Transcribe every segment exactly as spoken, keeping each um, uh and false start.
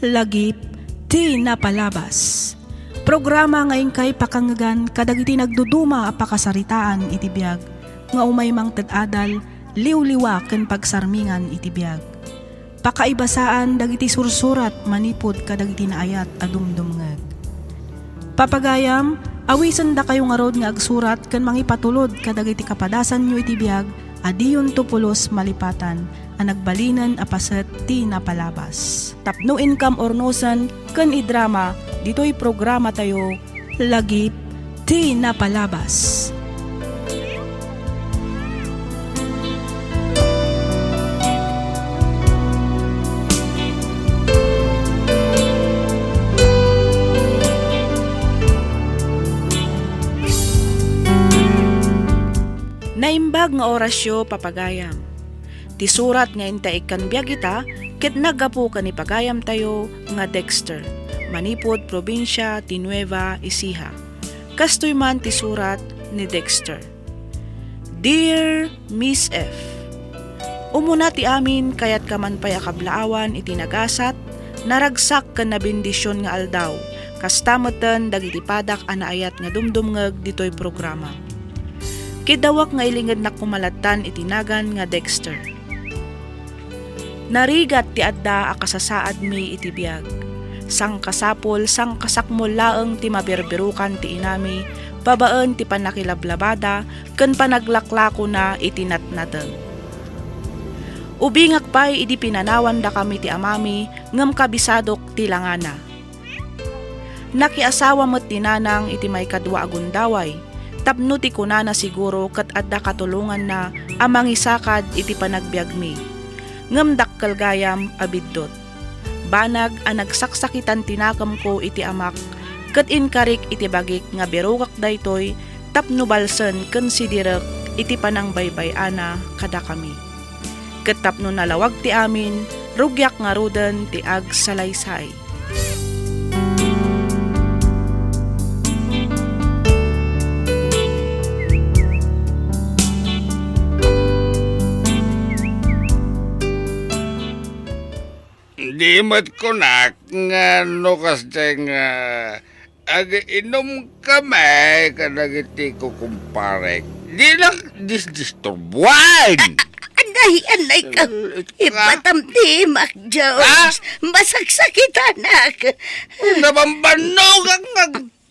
Lagip ti napalabas. Programa nga inkay pakangngegan kadagiti nagduduma a pakasaritaan iti biag nga umay mangted adal, liwliwa ken pagsarmingan iti biag. Pakaibasaan dagiti sursurat manipud kadagiti naayat a dumdumngeg. Papagayam, awisendakayo ngarud nga agsurat ken mangipatulod kadagiti kapadasanyo iti biag a diyonto pulos malipatan a nagbalinen a paset ti napalabas. Tapno inkam urnosen ken idrama ditoy programatayo, Lagip ti Napalabas. Naimbag nga orasyo, papagayam. Ti surat nga inta ikkan biag ita ket naggapu ken ni pagayamtayo nga Dexter, manipud probinsia ti Nueva Ecija. Kastoy man ti surat ni Dexter. Dear Miss F, Umuna ti amin, kayatka man pay a kablaawan iti nagasat, naragsak ken nabendision nga aldaw, kasta metten dagiti padak a naayat nga dumdumngeg ditoy programa. Kiddawek nga ilingednak koma lattan iti nagan nga Dexter. Narigat ti adda a kasasaadmi iti biag. Sangkasapul, sangkasakmol laeng ti maberberukan ti inami babaen ti pannakilablabada ken panaglaklakona iti natnateng. Ubingak pay idi pinanawandakami ti amami ngem kabisadok ti langana. Nakiasawa met ni Nanang iti maikadua a gundaway, tapno ti kunana siguro ket adda katulonganna a mangisakad iti panagbiagmi. Ngem dakkel gayam a biddut. Banag a nagsaksakitan ti nakemko iti amak, ket inkarik iti bagik nga berukak daytoy tapno balsen ken sidirek iti panangbaybay-ana kadakami. Ket tapno nalawag ti amin, rugiak ngaruden ti agsalaysay. Di met kunak nga no kasdiay nga agiinumkami kadagiti kukumparek, dinak disdisturbuan. Anay, anay ka. Eh, ka- Ipatamtimak, George. Ha? Masaksakitanak. Nabambannogak nga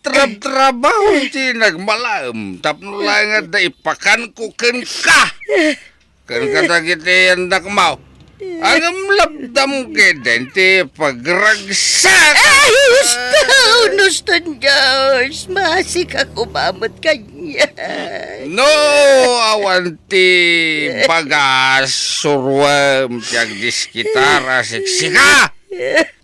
trabtrabaho ti nagmalaem tapno laeng adda ipakanko kenka. Ken kadagiti annakmo. Ngem lapdam ketdin ti pagragsak. Ay, husto! Husto, George! Maasika koma met kaniak. No, awan ti bagas, suruem ti agdiskitar a siksika.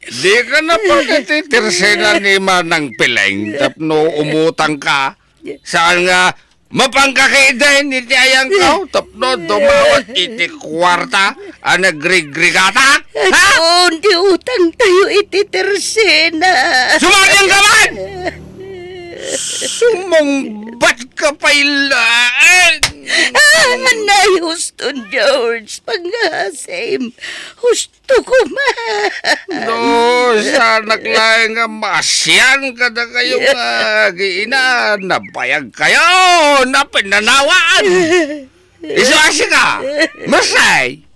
Dika na pagtitirsena ni Manang Peleng tapno umutangka. Saan nga Mapanka ketdin iti ayangko tapno dumawat iti kuarta a nagrigrigatak? Ha? Awan ti utangtayo iti tersena. Sumangin ka man! Sumungbat ka pay laeng! Ah, anay, huston, George. Pangasim. Huston. Tukuman. No, saanak laeng nga maasian kadakayo nga agiina, nabayag kayo, napinnanawan. Isu asika, masay.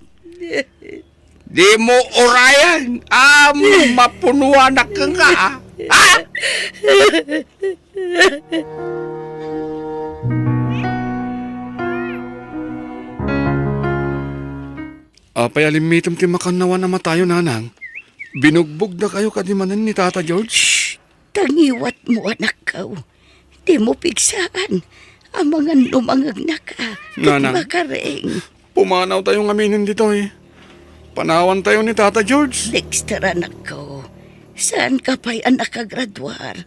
Di mo urayan, a mapunuanak ka, ah. Ha? Apay a limmitem ti makannawan a matayo, nanang? Binugbogdakayo kadi manen ni Tata George? Shh! Tangiwatmo, anakko. Dimo pigsaan. Amangan no mangegnaka ket Nanang, makareng. Pumanawtayo ngaminen ditoy. Panawantayo ni Tata George. Dexter, anakko. Saanka pay a nakagraduar.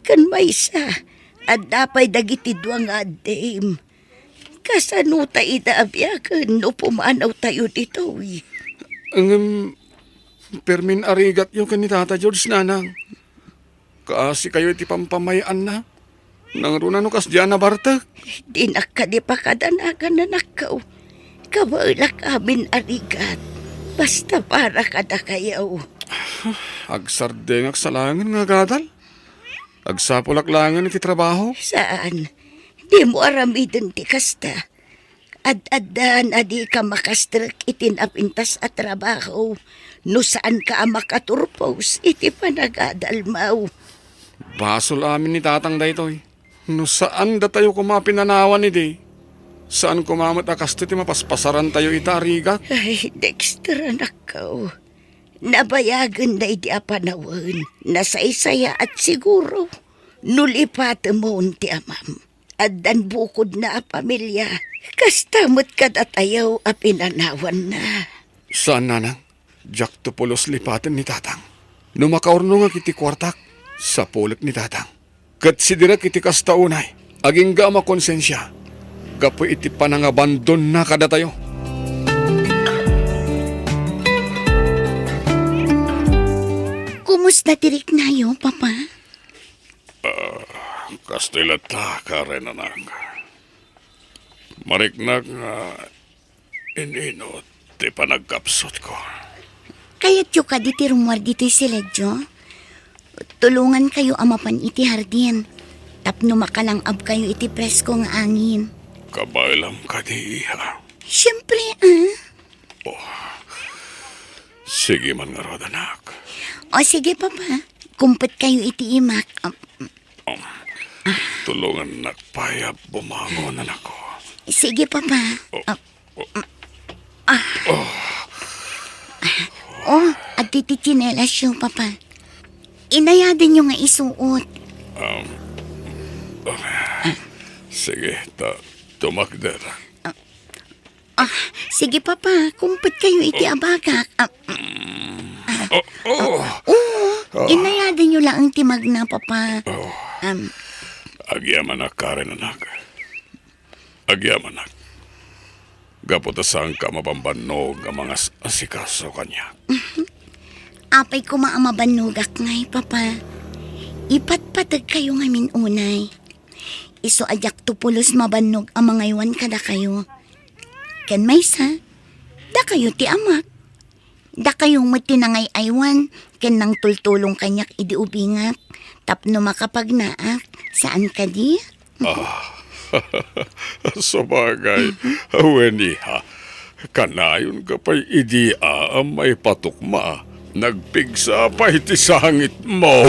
Ken maysa, adda pay dagiti dua nga addim. Kasano ta ida a biagen no pumanawtayo ditoy? Ngem, permin arigatyo ken ni Tata George, nanang. Kaasikayo iti pampamay-anna. Nangruna no kasdiay a nabartek. Dinak kadi pakadanagan, anakko. Kabaelak amin a rigat. Basta para kadakayo. Agsardengak sa laengen nga agadal. Agsapulak laengen iti trabaho. Saan. Dimo aramiden ti kasta. Ad-addan a dika makastrek iti napintas a trabaho no saanka a makaturpos iti panagadalmaw. Basol amin ni Tatang daytoy. No saan datayo koma a pinanawan idi, saan koma met a kastoy ti mapaspasarantayo ita a rigat. Ay, Dexter, anakko. Nabayagen daydi a panawen. Nasaysayaat siguro no lipatemon ti amam. Addan bukodna a pamilia. Kasta met kadatayo a pinanawanna. Saan, nanang. Diakto pulos lipaten ni Tatang. No makaurnongak iti kuartak, sapulek ni Tatang. Ket sidirek iti kasta unay, agingga a makonsensia gapu iti panangabandonna kadatayo. Kumusta ti riknayo, Papa? Ah, kastoy latta, Karen, anak. Mariknak nga inino ti panagkapsutko. Kayatyo kadi ti rummuar ditoy siledyo? Tulongankayo a mapan iti hardin tapno makalang-abkayo iti presko nga angin. Kabaelam kadi, iha? Siempre, ah. Oh. Sige man ngarud, anak. O, sige, Papa. Kumpetkayo iti imak. Um, Um, tulongannak pay a bumangon, anakko. Sige, Papa. Oh, Ah, oh, oh, adda ti tsinelasyo, Papa. Inayadenyo nga isuot. Um, um, sige, ta tumakder. Ah, sige, Papa. Kumpetkayo iti abagak. Ah, mm. Ah, oo. Inayadenyo laeng ti magna, Papa. Oh. Um, Agyamanak, Karen, anak. Agyamanak. Gapu ta saanka a mabambannog a mangas-asikaso kaniak. Apay koma a mabannogak ngay, Papa. Ipatpategkayo ngamin unay. Isu a diakto pulos mabannog a mangaywan kadakayo. Ken maysa, dakayo ti amak. Dakayo met ti nangay-aywan ken nangtultulong kaniak idi ubingak tapno makapagnaak. Saan kadi? Ah, sabagay, wen, iha. Kanayonka pay idi a maipatukma. Nagpigsa pay ti sangitmo.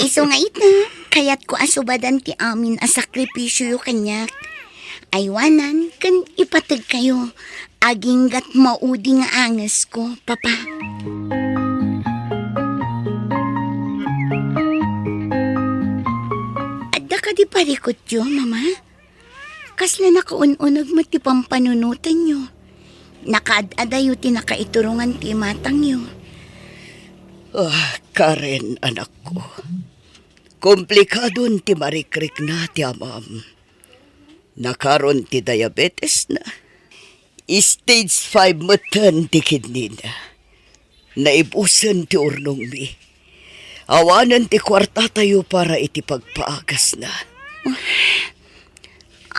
Isu nga ita, kayatko a subadan ti amin a sakripisioyo kaniak. Aywanan ken ipategkayo. Aginggat maudi nga angesko, Papa. Adda kadi parikutyo, Mama? Kasla nakaun-uneg met ti pampanunotenyo. Nakaad-adayo ti nakaiturongan ti imatangyo. Ah, Karen, anakko. Komplikadon ti marikrikna ti amam. Nakaron ti diabetesna. Stage five metten ti kidneyna. Naibusen ti urnongmi. Awanen ti kuartatayo para iti pagpaagasna.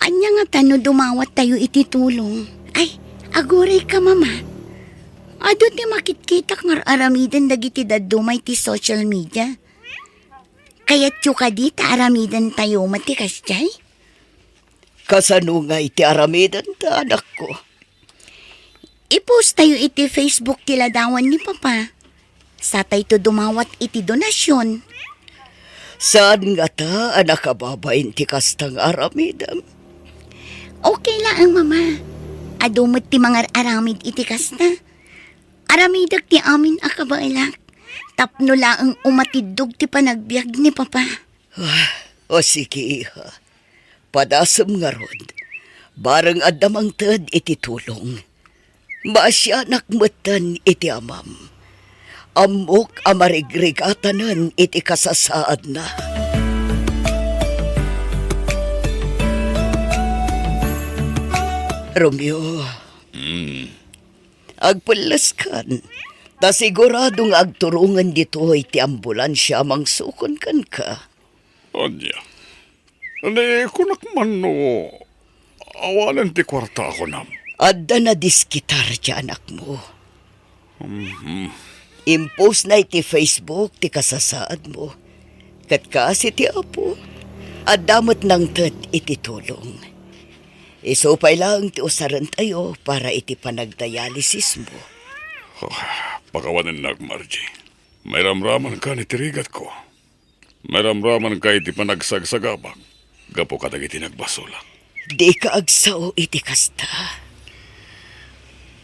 Ania ngata no dumawattayo iti tulong? Ay, agurayka, Mama. Adu ti makitkitak nga ar-aramiden dagiti dadduma iti social media. Kayatyo kadi ta aramidentayo met ti kasdiay? Kasano ngay ti aramidenta, anakko? I-post tayo iti Facebook ti ladawan ni Papa. Satayto dumawat iti donasyon. Saan ngata a nakababain ti kasta nga aramidem? Okay laeng, Mama. Adu met ti mangar-aramid iti kasta. Aramidek ti amin a kabaelak tapno laeng umatiddog ti panagbiag ni Papa. Ah, o sige, iha. Padasem ngarud. Bareng adda mangted iti tulong. Maasianak metten iti amam. Ammok a marigrigatanen iti kasasaadna. Romeo, Mm. agpelleskan, ta sigurado nga agturongen ditoy ti ambulansia a mangsukon kenka. Ania? Ni kunak man no awanen ti kuarta a kunam? Adda nadiskitar ti anakmo. Mhm. Impostna iti Facebook ti kasasaadmo. Ket kas iti Apo, adda met nangted iti tulong. Isu pay laeng ti usarentayo para iti panagdialysismo. Oh, pakawanennak, Margie. Mairamramanka iti rigatko. Mairamramanka iti panagsagsagabak gapu kadagiti nagbasolak. Dika agsao iti kasta.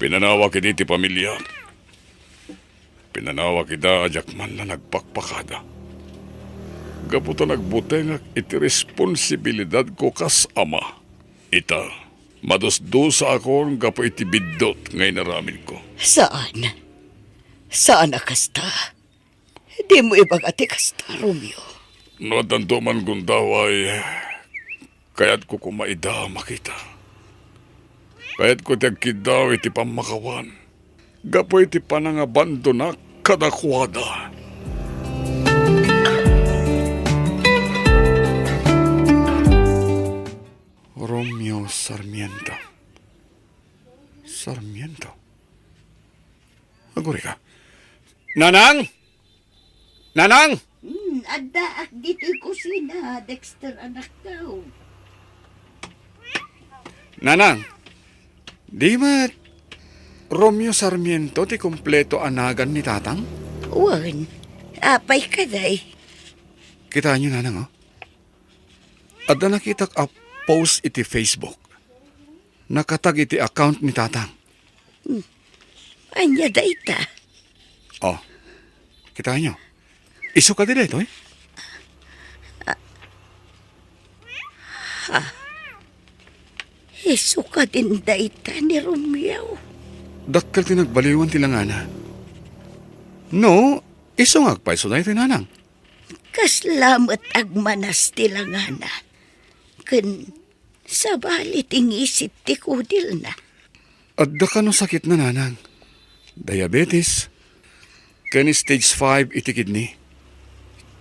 Pinanawak idi ti pamiliak. Pinanawak ida a diak man la nagpakpakada. Gapu ta nagbutengak iti responsibilidadko kas ama. Ita, madusdusaakon gapu iti biddut nga inaramidko. Saan. Saan a kasta. Dimo ibaga ti kasta, Romeo. No addanto man gundaway, kayatko koma ida a makita. Kayatko ti agkiddaw iti pammakawan gapu iti panangabandonak kadakuada. Romeo Sarmiento. Sarmiento? Agurayka. Nanang! Nanang! Hmm, addaak ditoy kusina, Dexter, anakko. Nanang, di met Romeo Sarmiento ti kompleto a nagan ni Tatang? Wen, apay kadi? Kitaenyo, Nanang, oh. Adda nakitak a post iti Facebook. Nakatag iti account ni Tatang. Hmm. Ania dayta? Oh, kitaenyo. Isu kadi daytoy? Ha? Isu kadin dayta ni Romeo? Dakkel ti nagbaliwan ti langana. No, isu nga agpayso daytoy, Nanang. Kasla met agmanas ti langana. Ken sabali ti ngisit ti kudilna. Adda kano sakitna, Nanang. Diabetes, ken stage five iti kidney.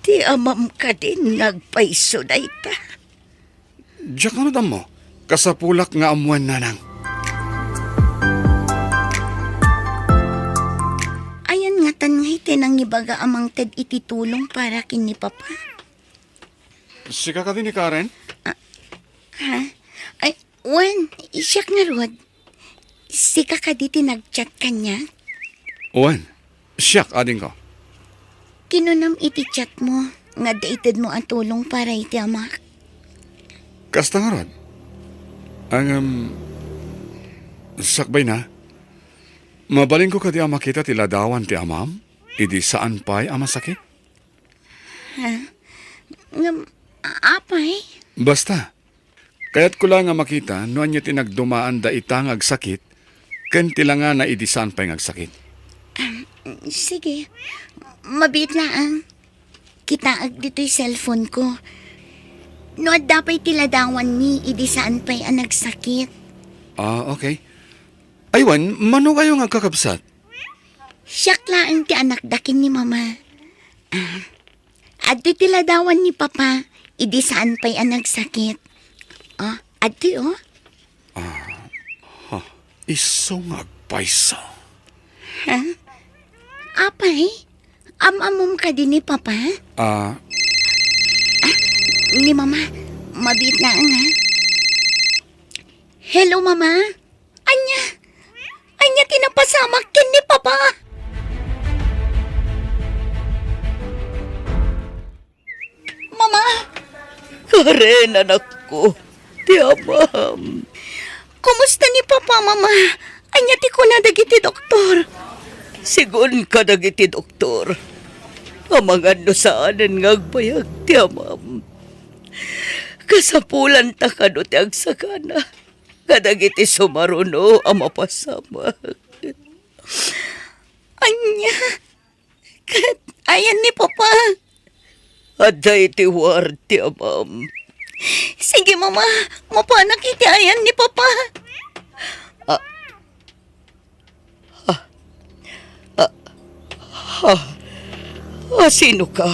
Ti amam kadin nga agpayso dayta? Diak ngarud ammo. Kasapulak nga ammoen, Nanang. Ayan ngatan nga iti nangibaga a mangted iti tulong para ken ni Papa? Sika kadi ni Karen? Ah, ha? Ay, wen, siak ngarud. Sika kadi ti nag-chat kaniak? Wen, siak, adingko. Kinunam iti chat mo nga adda itedmo a tulong para iti amak. Kasta ngarud. Ngem, sakbayna, mabalinko kadi a makita ti ladawan ti amam idi saan pay a masakit? Ha? Ngem, apay? Basta, kayatko la nga makita no ania ti nagdumaan dayta nga agsakit ken ti langana idi saan pay nga agsakit. Ah, sige. Mabiit laeng. Kitaek ditoy cellphone ko. No adda pay ti ladawanmi idi saan pay a nagsakit. Ah, okay. Ay wen, mano kayo nga agkakabsat? Siak laeng ti anakda ken ni Mama. Ah, adtoy ti ladawan ni Papa, idi saan pay a nagsakit. Oh, adtoy, oh. Ah, ha, isu nga agpayso. Ha? Apay? Am-ammom kadi ni Papa? Ah. Ah, ni Mama, mabiit laeng, ha? Hello, Mama? Ania? Ania ti napasamak ken ni Papa? Mama! Karen, anakko, ti amam. Kumusta ni Papa, Mama? Ania ti kuna dagiti doktor? Sigun kadagiti doktor, amangan no saanen nga agbayag ti amam. Kasapulanta kano ti agsakana kadagiti sumaruno a mapasamak. Ania? Ket ayan ni Papa? Adda iti ward ti amam. Sige, Mama. Mapanak iti ayan ni Papa. Ah. Ah. Ah. Ah. Ah, sino ka?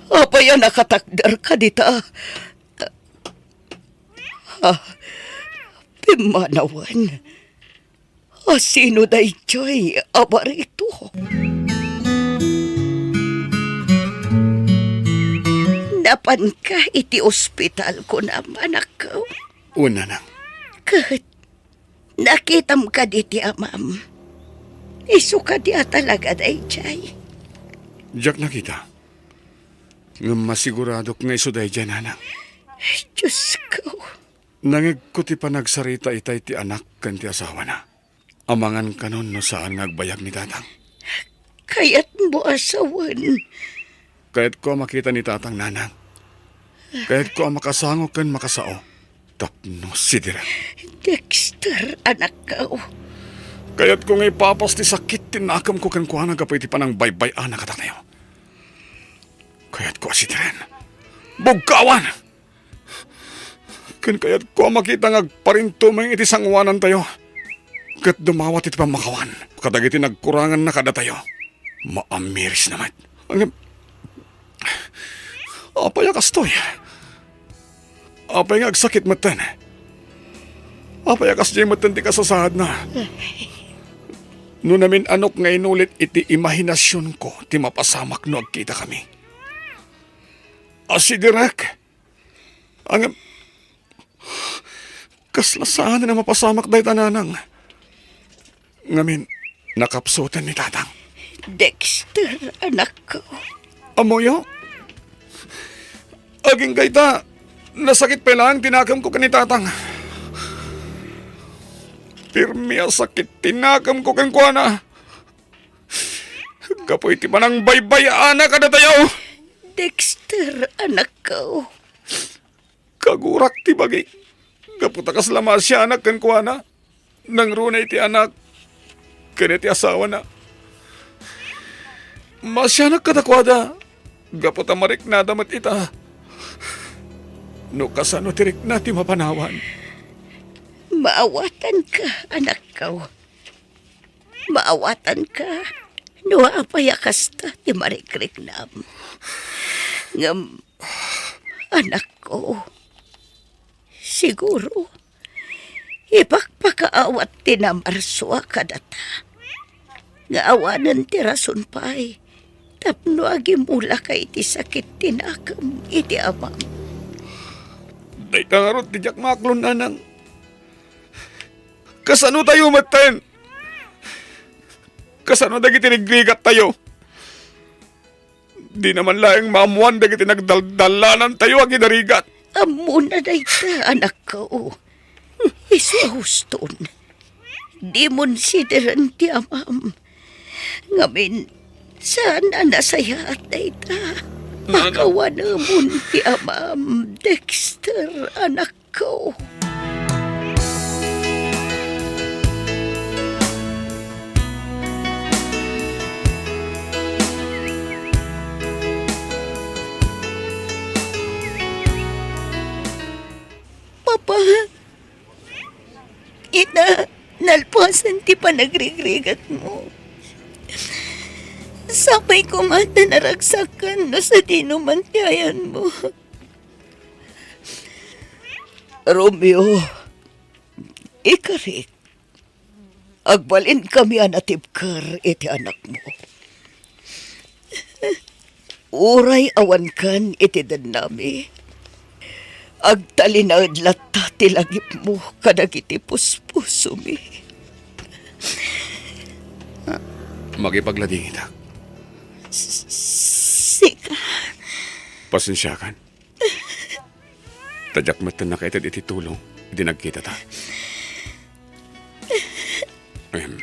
Apay a nakatakderka dita? Ah. Pimmanawen. A sino daytoy a barito? Napanka iti ospital, kunam, anakko? Wen, nanang. Ket nakitam kadi ti amam? Isu kadi a talaga daydiay? Diak nakita. Ngem masiguradok nga isu daydiay, nanang. Diosko. Nangegko ti panagsarita itay ti anak ken ti asawana. Amangan kanon no saan nga agbayag ni Tatang. Kayatmo a sawen? Kayatko a makita ni Tatang, nanang. Kayatko a makasango ken makasao tapno si Direk. Dexter, anakko. Kayatko nga ipapas ti sakit ti nakemko kenkuana gapu iti panangbaybay-ana kadatayo. Kayatko a sidiren. Bugkawan! Ken kayatko a makita nga agparintumeng iti sangoanantayo ket dumawat iti pammakawan kadagiti nagkuranganna kadatayo. Maamirisna met. Ngem, apay a kastoy? Apay nga agsakit metten? Apay a kasdiay metten ti kasasaadna? No namin-anok nga inulit iti imahinasionko ti mapasamak no agkitakami. A si Direk, ngem, kasla saan a mapasamak dayta, nanang. Ngamin, nakapsuten ni Tatang. Dexter, anakko. Ammoyo? Agingga ita, nasakit pay laeng ti nakemko ken ni Tatang. Pirmi a sakit ti nakemko kenkuana. Gapu iti panangbaybay-ana kadatayo. Dexter, anakko. Kagurak ti bagik gapu ta kasla maasianak kenkuana nangruna iti anak ken iti asawana. Maasianak kadakuada gapu ta mariknada met ita. No kasano ti rikna ti mapanawan? Maawatanka, anakko. Maawatanka no apay a kasta ti marikriknam. Ngem, anakko, siguro, ipakpakaawat ti namarsua kadata nga awanen ti rason pay tapno agimulaka iti sakit ti nakem iti amam. Dayta ngarud ti diak maaklon, nanang. Kasano tayo metten? Kasano dagiti rigrigat tayo? Di naman laeng maammuan dagiti nagdaldallanantayo a ginarigat. Ammona dayta, anakko. Isu a huston. Dimon sideren ti amam. Ngamin, saan a nasayaat dayta. Nana. Pakawanemon ti amam, Dexter, anak ko. Papa, ita, nalpasen ti panagrigrigatmo. Sapay koma ta naragsakan no sadino man ti ayanmo. Romeo, ikarik, agbalinkami a natibker iti anakmo. Uray awankan iti dennami, agtalinaed latta ti lagipmo kadagiti puspusomi. Makipagladingitak. S-, sika. Pasensiakan. Ta diak metten nakaited iti tulong idi nagkitata. Ahem.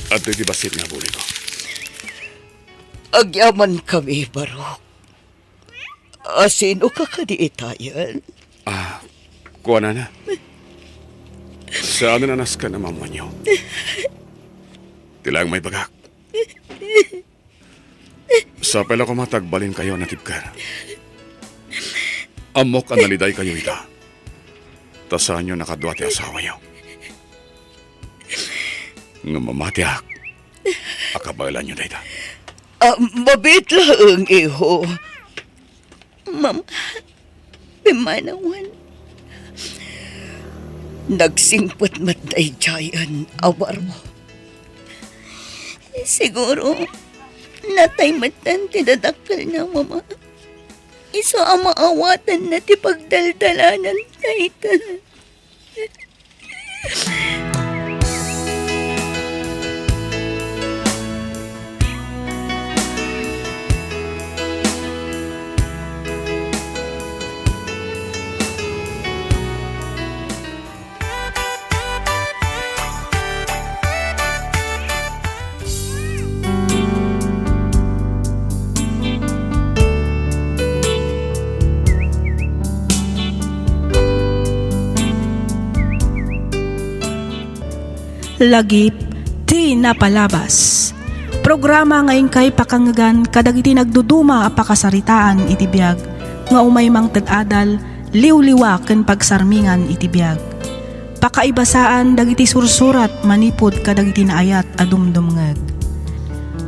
Adtoy ti bassit nga abuliko. Agyamankami, Barok. A, sino ka kadi itayen? Ah, kuanana. Saanen a nasken a maammoanyo. Ti laeng maibagak. Sapay la koma ta agbalinkayo a natibker. Ammok a nalidaykayo ita. Ta saanyo nakadua ti asawayo. Ngem mamatiak a kabaelanyo dayta. Ah, mabiit laeng, iho. Mama, pimanawan. Nagsingpet met daydiayen a baro. Siguro, Natay metten ti dadakkelna, Mama. Isu a maawatanna ti pagdaldalanan dayta. Lagip ti napalabas. Programa nga inkay pakangngegan kadagiti nagduduma a pakasaritaan iti biag nga umay mangted adal, liwliwa ken pagsarmingan iti biag. Pakaibasaan dagiti sursurat manipud kadagiti naayat a dumdumngeg.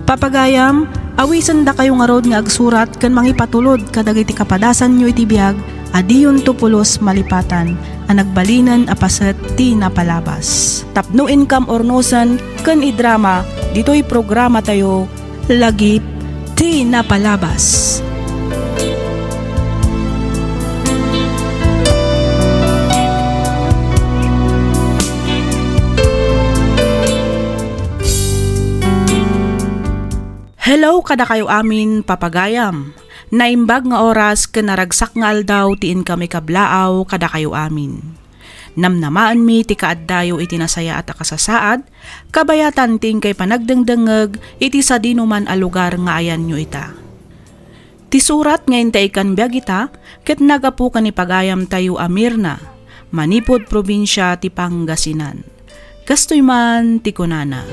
Papagayam, awisendakayo ngarud nga agsurat ken mangipatulod kadagiti kapadasanyo iti biag a diyonto pulos malipatan a nagbalinen a paset ti napalabas. Tapno inkam urnosen ken idrama ditoy programatayo, Lagip ti Napalabas. Hello kadakayo amin, papagayam. Naimbag nga oras ken naragsak nga aldaw ti inkami kablaaw kadakayo amin. Namnamaenmi ti kaaddayo iti nasayaat a kasasaad, kabayatan ti inkay panagdengdengngeg iti sadinoman a lugar nga ayanyo ita. Ti surat nga intay ikkan biag ita ket naggapu ken ni pagayamtayo a Mirna, manipud probinsia ti Pangasinan. Kastoy man ti kunana,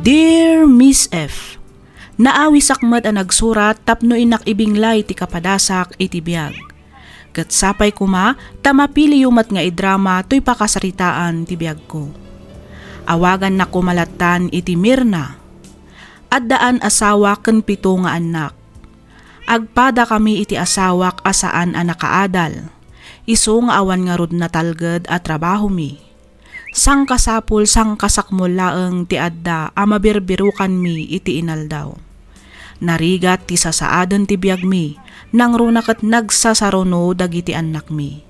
Dear Miss F, naawisak met a nagsurat tapno innak ibinglay ti kapadasak iti biag. Ket sapay koma ta mapiliyo met nga idrama toy pakasaritaan ti biagko. Awagannak koma lattan iti Mirna. Addaan asawa ken pito nga annak. Agpadakami iti asawak a saan a nakaadal. Isu nga awan ngarud natalged a trabahomi. Sangkasapul, sangkasakmol laeng ti adda a mabirbirukanmi iti inaldaw. Narigat ti sasaaden ti biagmi, nangruna ket nagsasaruno dagiti annakmi.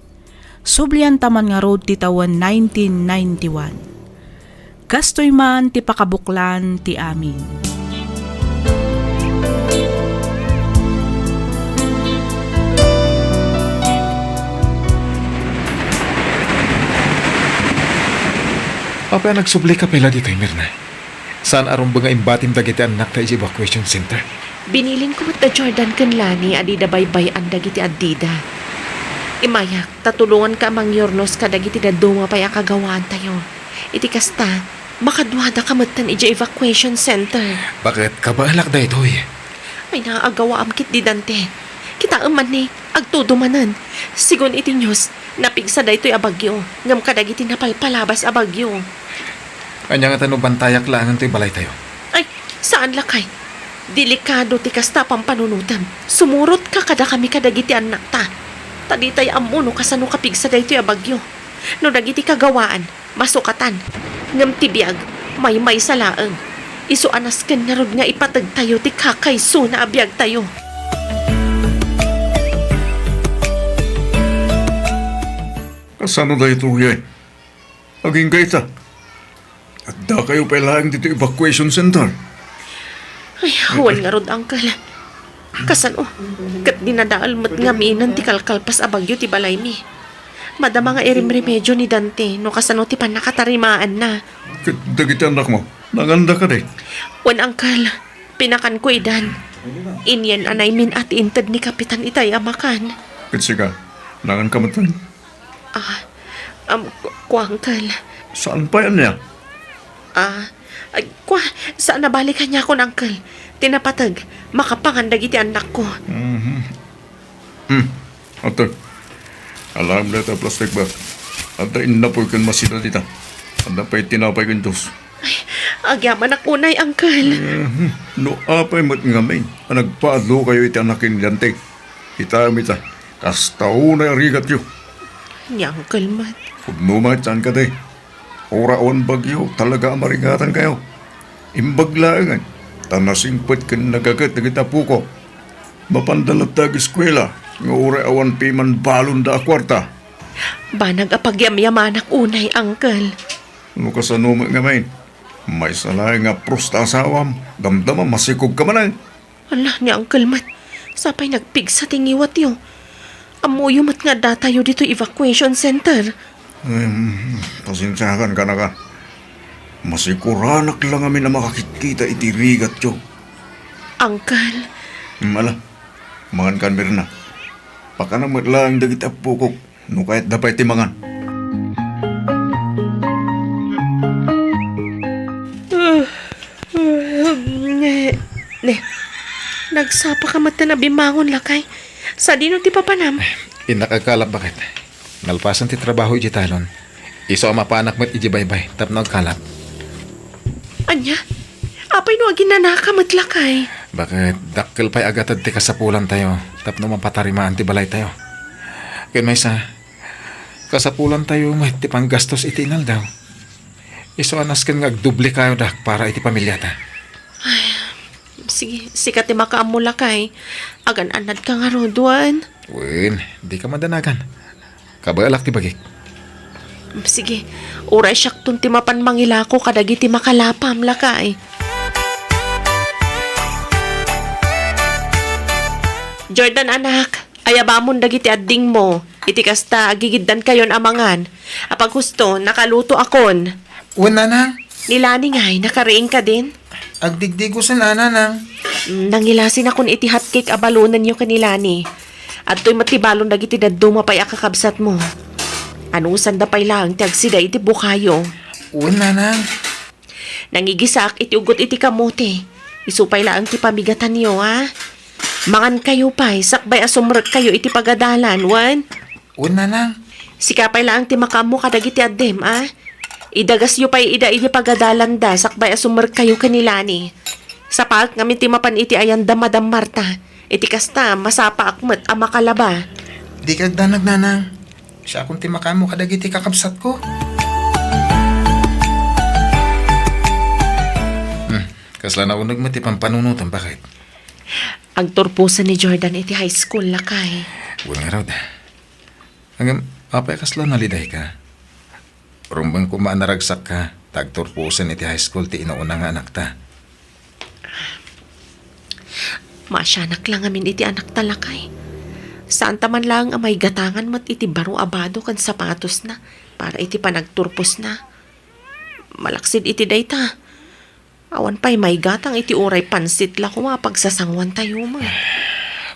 Sublianta man ngarud ti tawen nineteen ninety-one. Kastoy man ti pakabuklan ti amin. Apay a nagsublika pay la ditoy, Mirna? Saan a rumbeng nga imbatim dagiti annakta idiay evacuation center? Binilinko met da Jordan ken Lani a dida baybay-an dagiti addida. Immayak, ta tulonganka a mangyurnos kadagiti dadduma pay a kagawaantayo. Iti kasta, makaduadaka metten idiay evacuation center. Baket kabaelak daytoy. Ay, naagawaam ketdi, Dante. Kitaem man ni, agtudo manen. Sigun iti news, napigsa daytoy a bagyo, ngem kadagiti napalpalabas a bagyo. Ania ngata no bantayak laengen toy balaytayo? Ay, saan lakay. Delikado ti kasta a pampanunotem. Sumurotka kadakami kadagiti annakta. Ta ditay ammo no kasano kapigsa daytoy a bagyo. No dagiti kagawaan, masukatan. Ngem ti biag, maymaysa laeng. Isu a nasken ngarud nga ipategtayo ti kakaysona a biagtayo. Kasano daytoy? Agingga ita. Addakayo pay laeng ditoy evacuation center. Ay, awan ngarud, Uncle. Kasano? Ket dinadael met ngaminen ti kalkalpas a bagyo ti balaymi. Madama nga irimremedio ni Dante no kasano ti pannakatarimaanna. Ket dagiti annakmo, nanganda kadi? Wen, Uncle. Pinakanko idan. Inien-anaymin a ti inted ni Kapitan itay a makan. Ket sika, nanganka metten? Ah, am, ku-, kua, Uncle. Saan pay ania? Ah, ay, kua, saan a bale kaniakon, Uncle. Ti napateg, makapangan dagiti annakko. Mhm. Hmm. Adda. Alaem dayta a plastic bag. Adda innapoy ken masida dita. Adda pay tinapay ken juice. Ay, agyamanak unay, Uncle. Mhm. No apay met ngamin a nagpaadlokayo iti annak ken ni Dante. Kitaem ita, kasta unay a rigatyo. Ni Uncle met. Pudno met, saan kadi? Uray awan bagyo, talaga a marigatankayo. Imbag laengen, ta nasingpet ken nagaget dagiti apokok. Mapanda latta ageskuela, nga uray awan piman balonda a kuarta. Banag a pagyamyamanak unay, Uncle. No kasano met ngamin, maysa laeng nga prusta asawam, damdama masikog ka manen. Ala, ni Uncle met. Sapay nagpigsa ti ngiwatyo. Ammoyo met nga addatayo ditoy evacuation center. Em, pasensiakan, kanakan. Masikuranak la ngamin a makakitkita iti rigatyo. Uncle. Hmm, ala, mangankan, Mirna. Pakana met laeng dagiti apokok. No kayatda pay ti mangan. Ne, ne. Nagsapa ka met a bimangon, lakay. Sadino ti papanam? Innak agkalap, baket. Nalpasan ti trabaho iti talon. Isu a mapanak met iti baybay tapno agkalap. Ania? Apay no aginanaka met, lakay? Baket, dakkel pay a gatad ti kasapulantayo tapno mapatarimaan ti balaytayo. Ken maysa, kasapulantayo met ti panggastos iti inaldaw. Isu a nasken nga agdubli kayo dak para iti pamiliata. Ay, sige, sika ti makaammo, lakay. Agan-annadka ngarud, wen? Wen, dika madanagan. Kabaelak ti bagik. Sige, uray siakton ti mapan mangilako kadagiti makalapam, lakay. Jordan, anak, ayabamon dagiti addingmo. Iti kasta, agigiddankayon a mangan. Apaghusto, nakalutoakon. Wen, nanang. Ni Lani ngay, nakariing kadin? Agdigdigosen a, nanang. Mm, nangilasinakon iti hotcake a balonenyo ken ni Lani. Adtoy met ti balon dagiti dadduma pay a kakabsatmo. Anusanda pay laeng ti agsida iti bukayo. Wen, nanang. Nangigisaak iti ugot iti kamote. Isu pay laeng ti pamigatanyo, a? Mangankayo pay, sakbay a sumrekkayo iti pagadalan, wen? Wen, nanang. Sika pay laeng ti makaammo kadagiti addem, a? Idagasyo pay ida iti pagadalanda, sakbay a sumrekkayo ken ni Lani. Sapaek ngamin ti mapan iti ayanda, Madam Marta. Iti kasta, masapaak met a makalaba. Dika agdanag, nanang. Siakon ti makaammo kadagiti kakabsatko. Hmm, kasla nauneg met ti pampanunotem, baket? Agturposen ni Jordan iti high school, lakay. Wen ngarud. Ngem, apay a kasla nalidayka? Rumbeng koma a naragsakka, ta agturposen iti high school ti inuuna nga anakta. Maasianak la ngamin iti anakta, lakay. Saanta man laeng a maigatangan met iti baro a bado ken sapatosna para iti panagturposna. Malaksid iti dayta, awan pay maigatang iti uray pansit la koma a pagsasanguantayo met.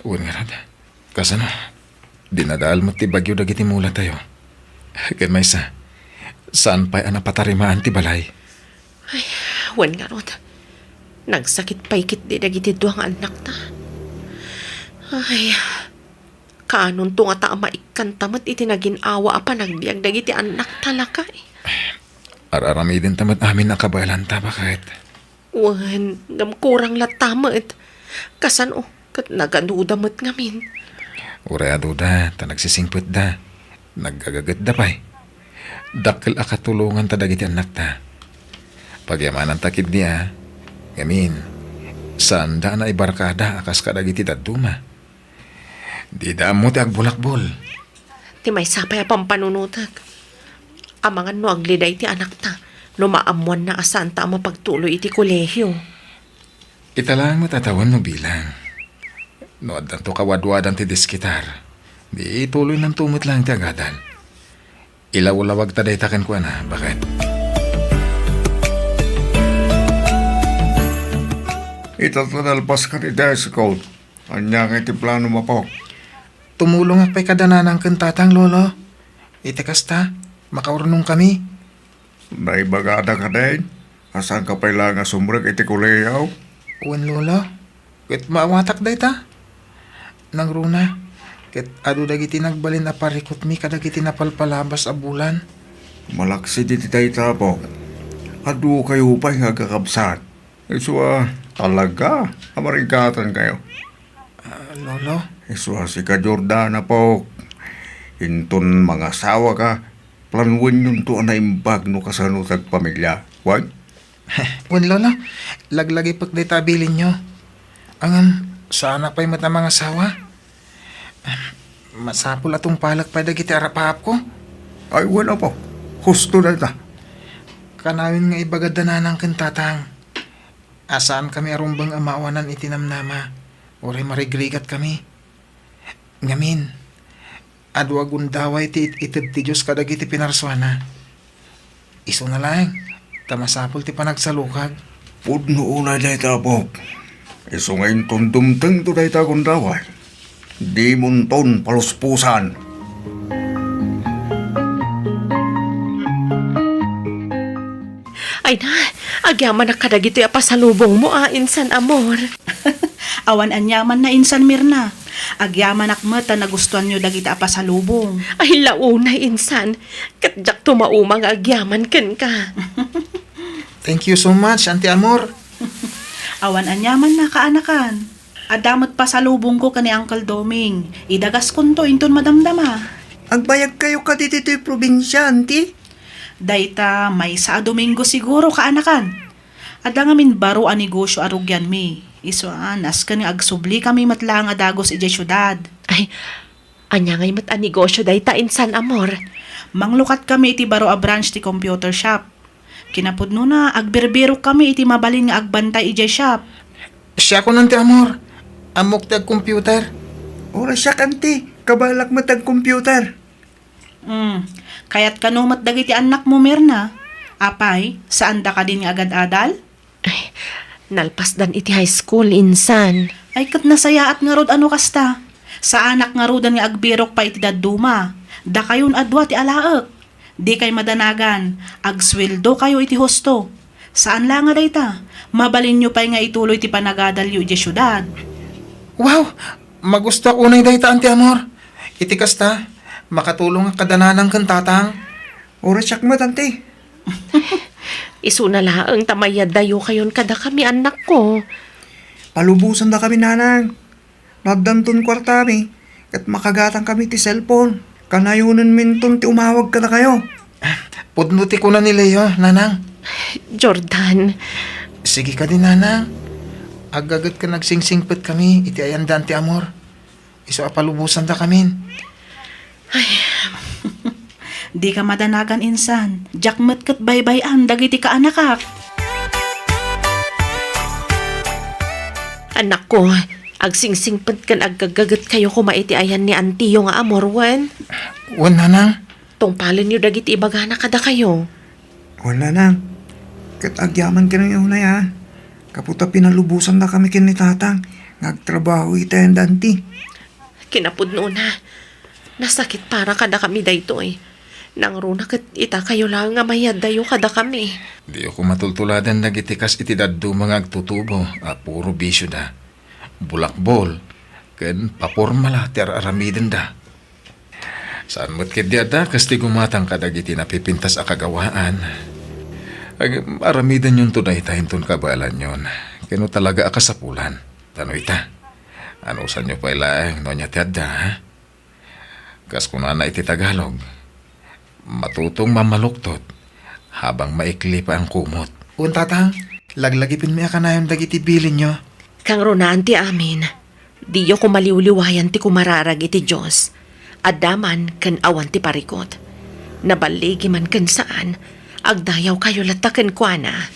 Wen ngarud. Kasano? Dinadael met ti bagyo dagiti mulatayo. Ken maysa, saan pay a napatarimaan ti balay. Ay, wen ngarud. Nagsakit pay ketdi dagiti dua nga annakta. Ay, kaanonto ngata a maikkanta met iti nagin-awa a panagbiag dagiti annakta, lakay? Ar-aramidenta met amin a kabaelanta, baket. Wen, ngem kurang latta met. Kasano ket nagaduda met ngamin? Uray aduda, ta nagsisingpetda. Nagagagetda pay. Dakkel a katulonganta dagiti annakta. Pagyamananta ketdi a. Ngamin, saanda a naibarkada a kas kadagiti dadduma. Dida ammo ti agbulakbol. Ti maysa pay a pampanunotek. Amangan no agliday ti anakta, no maammoanna a saanta a mapagtuloy iti kolehio. Ita laeng met a tawen no bilang. No addanto kawadwadan ti diskitar, di ituloynanto met laeng ti agadal. Ilawlawagta dayta kenkuana, baket? Ita ta nalpaskan iti high school. Ania ngay ti planom, apok? Tumulongak pay kada nanang ken tatang, Lolo. Iti kasta, makaurnongkami. Naibagada kadin a saanka pay laeng a sumrek iti kolehio? Wen, Lolo. Ket maawatak dayta. Nangruna, ket adu dagiti nagbalin a parikutmi kadagiti napalpalabas a bulan. Malaksid iti dayta, apok. Adukayo pay nga agkakabsat. Isu a, talaga a marigatankayo. Ah, Lolo? Isu a, sika, Jordan, apok. Inton mangasawaka, planuenyonto a naimbag no kasano ti agpamilia. Wen? Wen, Lolo, laglagipek dayta a bilinyo. Ngem, saanak pay met a mangasawa. Masapul a tungpalek pay dagiti arapaapko. Ay, wen, apo. Husto dayta. Kanayon nga ibagada nanang ken tatang a saankami a rumbeng a maawanan iti namnama, uray marigrigatkami. Ngamin, adu a gundaway ti it-ited ti Dios kadagiti pinarsuana. Isuna laeng, ta masapul ti panagsalukag. Pudno unay dayta, apok. Isu nga inton dumtengto dayta a gundaway, dimonton palusposan. Ay na, agyamanak kadagitoy a pasalubongmo a, insan, amor. Awan aniamanna, insan Mirna. Agyamanak met ta nagustuanyo dagiti a pasalubong. Ay, launay, insan. Ket diakto mauma nga agyaman kenka. Thank you so much, Auntie Amor. Awan aniamanna, kaanakan. Adda met pasalubongko ken ni Uncle Doming. Idagaskonto inton madamdama. Agbayagkayo kadi ditoy probinsia, Auntie? Dayta maysa a Domingo siguro, kaanakan. Adda ngamin baro a negosio a rugianmi. Isu a, nasken nga agsublikami met laeng a dagus idiay siudad. Ay, ania ngay met a negosio dayta, insan, amor? Manglukatkami iti baro a branch ti computer shop. Kinapudnona, agbirbirokkami iti mabalin nga agbantay idiay shop. Siakon, Auntie Amor. Ammok ti agcomputer. Uray siak, Auntie. Kabaelak met agcomputer. Hmm. Kayat kano met dagiti annakmo, Mirna? Apay, saanda kadin nga agad-adal? Ay, nalpasdan iti high school, insan. Ay, ket nasayaat ngarud a no kasta. Saanak ngaruden nga agbirok pay iti dadduma. Dakayon a dua ti alaek. Dikay madanagan, agsueldokayo iti husto. Saan la nga dayta, mabalinyo pay nga ituloy ti panagadalyo idiay siudad. Wow! Magustuak unay dayta, Auntie Amor. Iti kasta, makatulongak kada nanang ken tatang. Uray siak met, Auntie. Isuna laeng ta mayaddayokayon kadakami, annakko. Palubosandakami, nanang. No addanton kuartami, ket makagatangkami ti cellphone. Kanayonenminton ti umawag kadakayo. Pudno ti kuna ni Leo, nanang. Jordan. Sige kadi, nanang. Aggaget ken agsingsingpetkami iti ayanda, Auntie Amor. Isu a palubosandakamin. Ay. Dika madanagan, insan. Diak met ket baybay-an dagiti kaanakak. Annakko, agsingsingpet ken aggaggagetkayo koma iti ayan ni antiyo nga Amor, wen? Wen, nanang. Tungpalenyo dagiti ibagana kadakayo. Wen, nanang. Ket agyaman kenyo unay, a. Gapu ta pinalubosandakami ken ni tatang nga agtrabaho iti ayanda, anti. Kinapudnona, nasakit para kadakami daytoy. Nangruna ket itakayo laeng nga mayaddayo kadakami. Diyo koma tultuladen dagiti kas iti dadduma nga agtutubo a puro bisioda. Bulakbol ken papormala ti ar-aramidenda. Saan met ketdi a dakas ti gumatang kadagiti napipintas a kagawaan. Ag-, aramidenyon to dayta inton kabaelanyon. Ken no talaga a kasapulan. Ta no ita, anusanyo pay laeng no ania ti adda, ha? Kas kunana iti Tagalog, matutong mamaluktot habang maikli pa ang kumot. Wen, tatang, laglagipenmi a kanayon dagiti bilinyo. Kangrunaan ti amin, diyo koma liwliwayan ti kumararag iti Dios. Adda man ken awan ti parikut. Naballigi man ken saan, agdayawkayo latta kenkuana.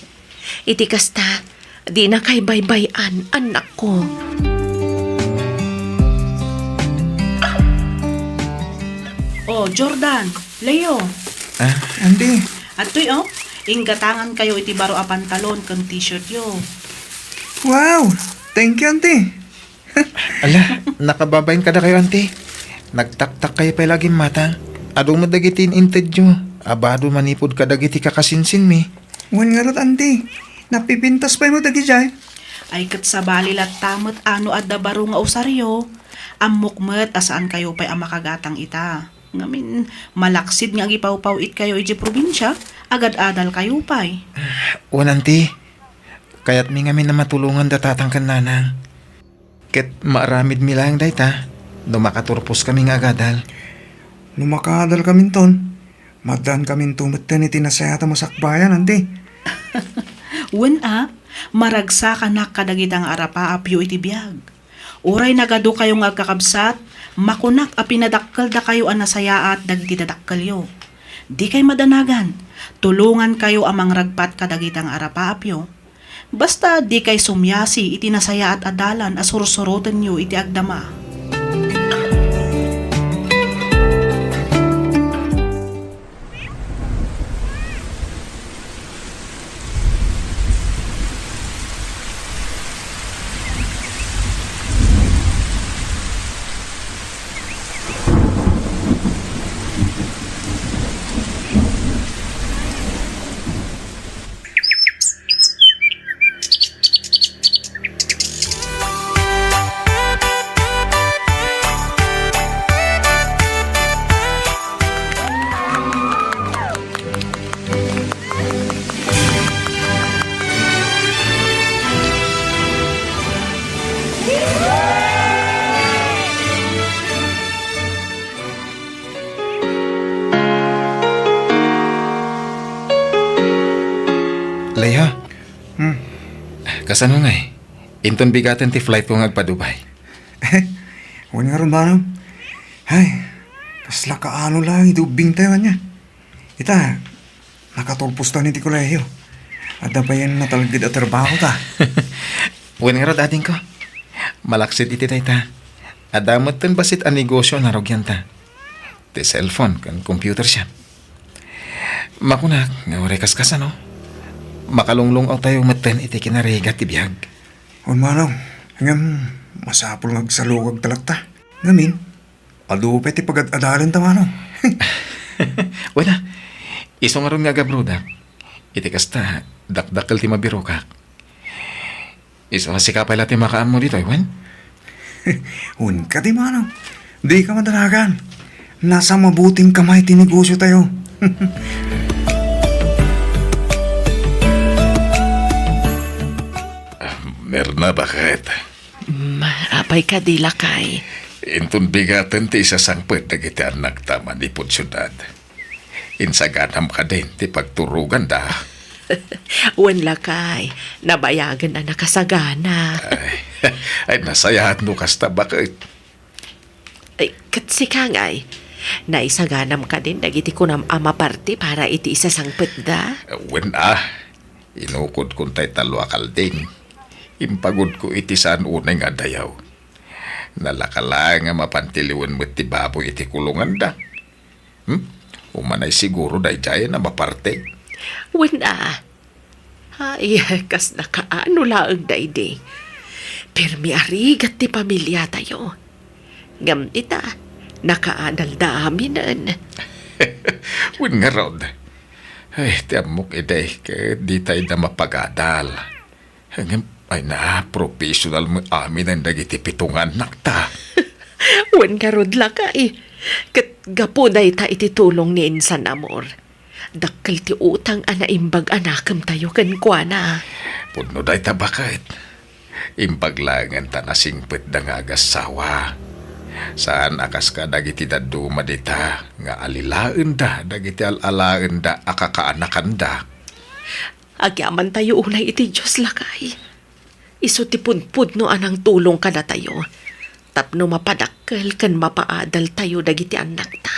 Iti kasta, dinakay baybay-an, annakko. Oh, Jordan, Leo. Ah, anti. Adtoy, oh, inggatangankayo iti baro a pantalon ken t-shirtyo. Wow! Thank you, anti. Ala, nakababain kadakayo, anti. Nagtaktakkayo pay la a gimmatang. Adu met dagiti in-intedyo. Abado manipud kadagiti kakasinsinmi. Wen ngarud, anti. Napipintas pay met dagidiay. Ay, ket sabali latta met a no adda baro nga usaryo. Ammok met a saankayo pay a makagatang ita. Ngamin, malaksid nga agipawpaw-itkayo idiay probinsia, agad-adalkayo pay. Wen, anti. Kayatmi ngamin a matulongan da tatang ken nanang. Ket maaramidmi laeng dayta no makaturposkami nga agadal. No makaadalkaminton, maddaankaminto metten iti nasayaat a masakbayan, anti. Wen a, maragsakanak kadagita nga arapaapyo iti biag. Uray nagadukayo nga agkakabsat, makunak a pinadakkeldakayo a nasayaat dagiti dadakkelyo. Dikay madanagan, tulongankayo a mangragpat kadagita nga arapaapyo. Basta dikay sumiasi iti nasayaat a dalan a sursurotenyo iti agdama. Leo. Hmm. Kasano ngay? Inton bigaten ti flightko nga agpa-Dubai. Wen ngarud, manong. Ay, kasla kaano laeng ti ubbingtayo ania. Ita, nakatulpos ta ni ti kolehiyo. Adda payen natalged a trabahota. Wen ngarud, adingko. Malaksid iti dayta, adda metten bassit a negosio a narugianta. Ti cellphone ken computer shop. Makunak nga uray kaskasano, makalunglung-awtayo metten iti kinarigat ti biag. Wen, manong, ngem masapul nga agsalukagta latta. Ngamin, adu pay ti pagad-adalenta, manong. Wen a, isu ngarud nga agabrodak. Iti kasta, dakdakkel ti mabirokak. Isu a sika pay la ti makaammo ditoy, wen? Wen kadi, manong. Dika madanagan. Nasa mabuting kamay ti negosiotayo. Ah, Mirna, baket? Mm, apay kadi, lakay? Inton bigaten ti isasangpet dagiti annakta manipud siudad, insaganam kadin ti pagturoganda? Wen, lakay, nabayagen a nakasagana. Ay, ay, nasayaat no kasta, baket. Ay, ket sika ngay, naisaganam kadin dagiti kunam a maparte para iti isasangpetda? Wen a, inukodkon tay tallo a kalding. Impagudko iti saan unay nga adayo. Nalaka laeng a mapan ti liwen met ti baboy iti kulonganda. Hmm? Umanay siguro daydiay a maparte. Wen a. Ay, kasla kaano laeng daydi. Permi a rigat ti pamiliatayo. Ngem ita, nakaadalda aminen. Wen ngarud. Ay, ti ammok idi, ket ditay da mapagadal. Ngem, ay na, professional met aminen dagiti pito nga annakta. Wen ngarud, lakay. Ket gapu dayta iti tulong ni Insan Amor, dakkel ti utang a naimbag a nakemtayo kenkuana. Pudno dayta, baket. Imbag laengen ta nasingpetda nga agassawa. Saan a kas kadagiti dadduma dita nga alilaenda dagiti al-alaenda a kakaanakanda. Agyamantayo unay iti Dios, lakay. Isu ti pudpudno a nangtulong kadatayo tapno mapadakkel ken mapaadaltayo dagiti annakta.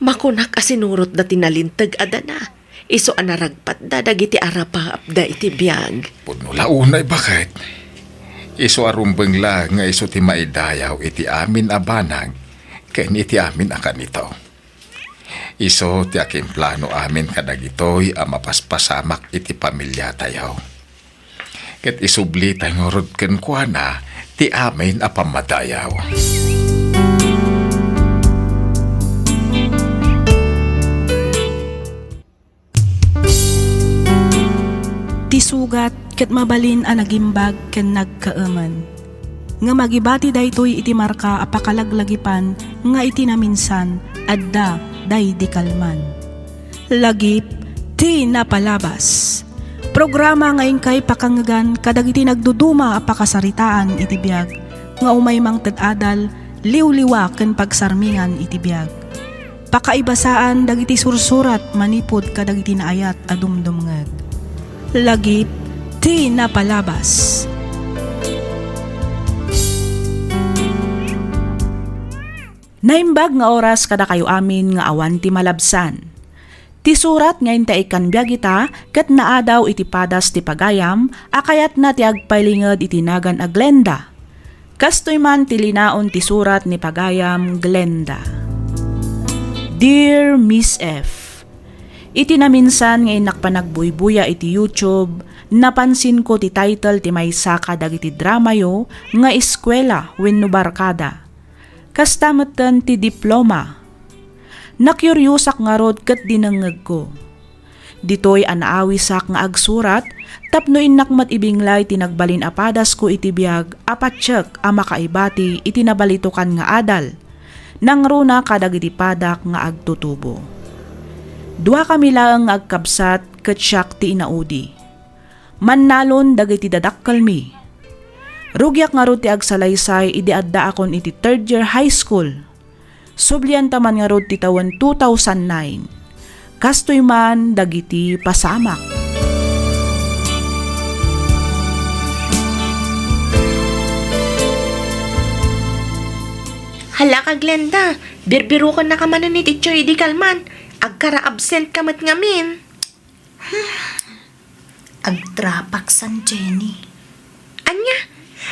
Makunak a sinurotda ti nalinteg a dana, isu a naragpatda dagiti arapaapda iti biag. Pudno la unay, baket. Isu a rumbeng la nga isu ti maidayaw iti amin a banag ken iti amin a kanito. Isu ti akimplano amin kadagitoy a mapaspasamak iti pamiliatayo. Ket isublitay ngarud kenkuana ti amin a pammadayaw. Ti sugat ket mabalin a nagimbag ken nagkaemen. Ngem agibati daytoy iti marka a pakalaglagipan nga iti naminsan, adda daydi kalman. Lagip ti napalabas. Programa nga inkay pakangngegan kadagiti nagduduma a pakasaritaan iti biag nga umay mangted adal, liwliwa ken pagsarmingan iti biag. Pakaibasaan dagiti sursurat manipud kadagiti naayat a dumdumngeg. Lagip ti napalabas. Naimbag nga oras kadakayo amin nga awan ti malabsan. Ti surat nga inta ikkan biag ita ket naadaw iti padas ti pagayam a kayatna ti agpailinged iti nagan a Glenda. Kastoy man ti linaon ti surat ni pagayam Glenda. Dear Miss F, iti naminsan nga innak panagbuybuya iti YouTube, napansinko ti title ti maysa kadagiti dramayo nga Eskuela wenno Barkada. Kasta metten ti diploma. Nakiuriosak ngarud ket dinengngegko. Ditoy a naawisak nga agsurat tapno innak met ibinglay ti nagbalin a padasko iti biag a patiek a makaibati iti nabalitokan nga adal, nangruna kadagiti padak nga agtutubo. Duakami laeng nga agkabsat ket siak ti inaudi. Mannalon dagiti dadakkelmi. Rugiak ngarud ti agsalaysay idi addaakon iti third year high school. Sublianta man ngarud ti tawen two thousand nine. Kastoy man dagiti pasamak. Hala ka, Glenda, birbirokennaka manen ni Teacher idi kalman. Agkara-absent ka met ngamin. Agdrapak san, Jenny. Ania?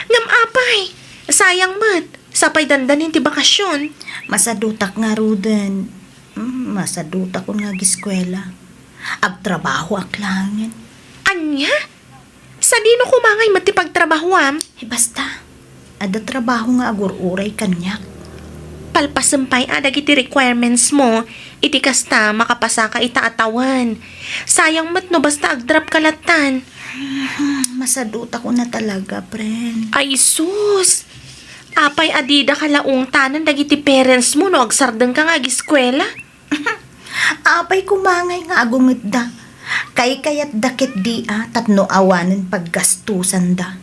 Ngem apay? Sayang met. Sapay dandanin ti bakasion. Masadutak ngaruden. Mm, masadutakon nga agiskuela. Agtrabahoak laengen. Ania? Sadino koma ngay met ti pagtrabahoam? Eh, basta. Adda trabaho nga agur-uray kaniak. Palpasem pay a dagiti requirements mo, iti kasta, makapasaka ita a tawen. Sayang met no basta agdrapka lattan. Hmm, masadutakon a talaga, friend. Ay, sus! Apay a didaka la ungtanen dagiti parents mo no agsardengka nga agiskuela? Apay koma ngay nga agungetda. Kaykayatda ketdi a tapno awanen paggastusanda.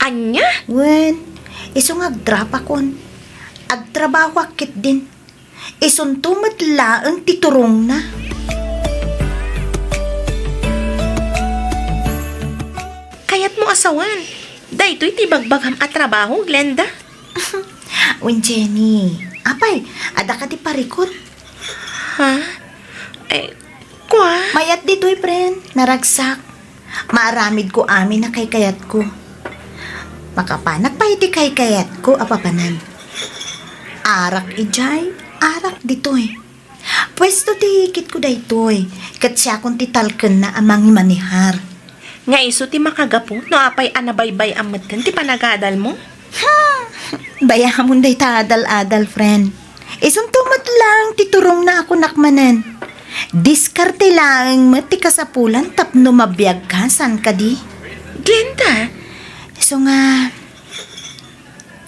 Ania? Wen, isu nga agdrapakon. Agtrabahoak ketdin. Isunto met laeng ti turongna. Kayatmo a sawen, daytoy ti ibagbagam a trabaho, Glenda? Wen, Jenny, apay, adda kadi parikut? Ha? Eh, kua? Mayat ditoy, friend. Naragsak. Maaramidko amin a kaykayatko. Makapanak pay iti kaykayatko a papanan. Arak idiay, arak ditoy. Puesto ti ikitko daytoy, ket siakon ti talkenna a mangimanehar. Nga isu ti makagapu no apay a nabaybay-am metten ti panagadalmo? Hmm, bayamon dayta adal-adal, friend. Isunto met laeng ti turongna a kunak manen. Diskarte laeng met ti kasapulan tapno mabiagka, saan kadi? Glenda! Isu nga,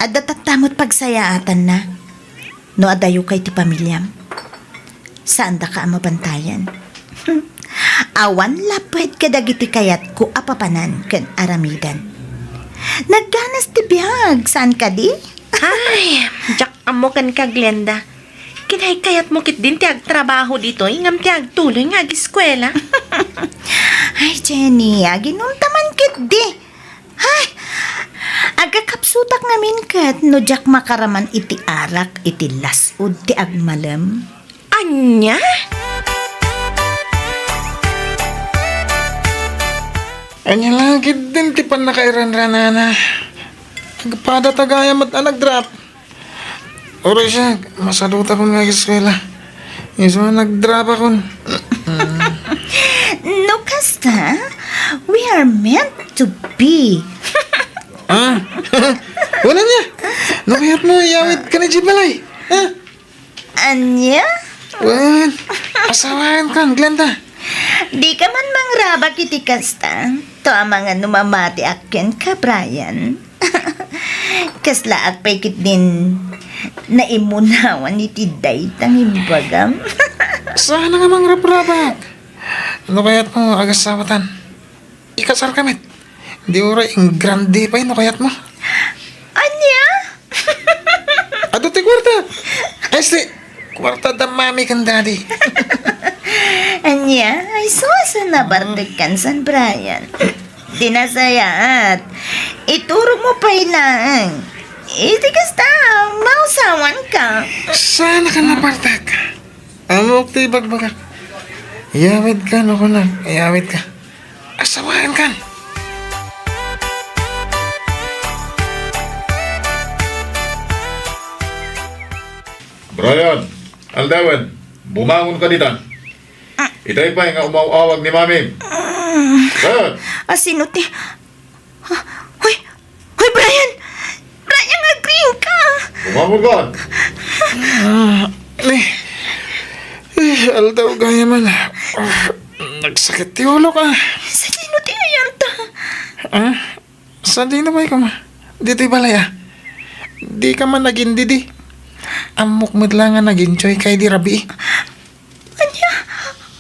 adda tatta met pagsayaatanna. No adayoka iti pamiliam, saandaka a mabantayan. Awan lapped kadagiti kayatko a papanan ken aramidan. Nagganas ti biag, saan kadi? Ay, diak ammo kenka, Glenda. Kinaykayatmo ketdin ti agtrabaho ditoy ngem ti agtuloy nga agiskuela. Ay, Jenny, aginumta man ketdi. Ay, agkakapsutak ngamin ket no diak makaraman iti arak iti las-ud ti agmalem. Ania? Ania la ketdin ti pannakairanranana? Agpada ta gayam met a nagdrap. Uray siak, masadutakon nga ageskuela. Isu a nagdrapakon. No kasta, we are meant to be. Ah? Wala niya. No kayatmo, iyawidka idiay balay. Ha? Ania? Wen, asawaenkan, Glenda. Dika man mangrabak iti kasta. To amangan no mamatiak kenka, Brian. Kaslaak pay ketdin naimunawan iti dayta nga imbagam. Saan nga mangrabrabak? No kayatmo, agasawatan. Ikasarka met. Di uray ingrande pay no kayatmo. Ania? Adu ti kuarta. Este, kuarta da mami ken daddy. Ania, isu a nabartek kan san Brian. Di nasayaat. Iturogmo pay laeng. Iti kasta, mausawanka. Saan ka nabartek? Ammok ti ibagbagak. Iyawidka no kunak, iyawidka. Asawaenkan. Brian, aldawen, bumangonka ditan. Itay pay nga umaw-awag ni Mami. Brian! Asino ti, ha? Hoy! Hoy, Brian! Brian, agriingka! Bumangonka! Ah, eh, eh, aldaw gayam. Ah, nagsakit ti ulok. Sadino ti ayarta? Ah? Sadino pay koma? Ditoy balay, ah. Dika man agindidi. Ammok met la nga nag-enjoyka idi rabii. Ania?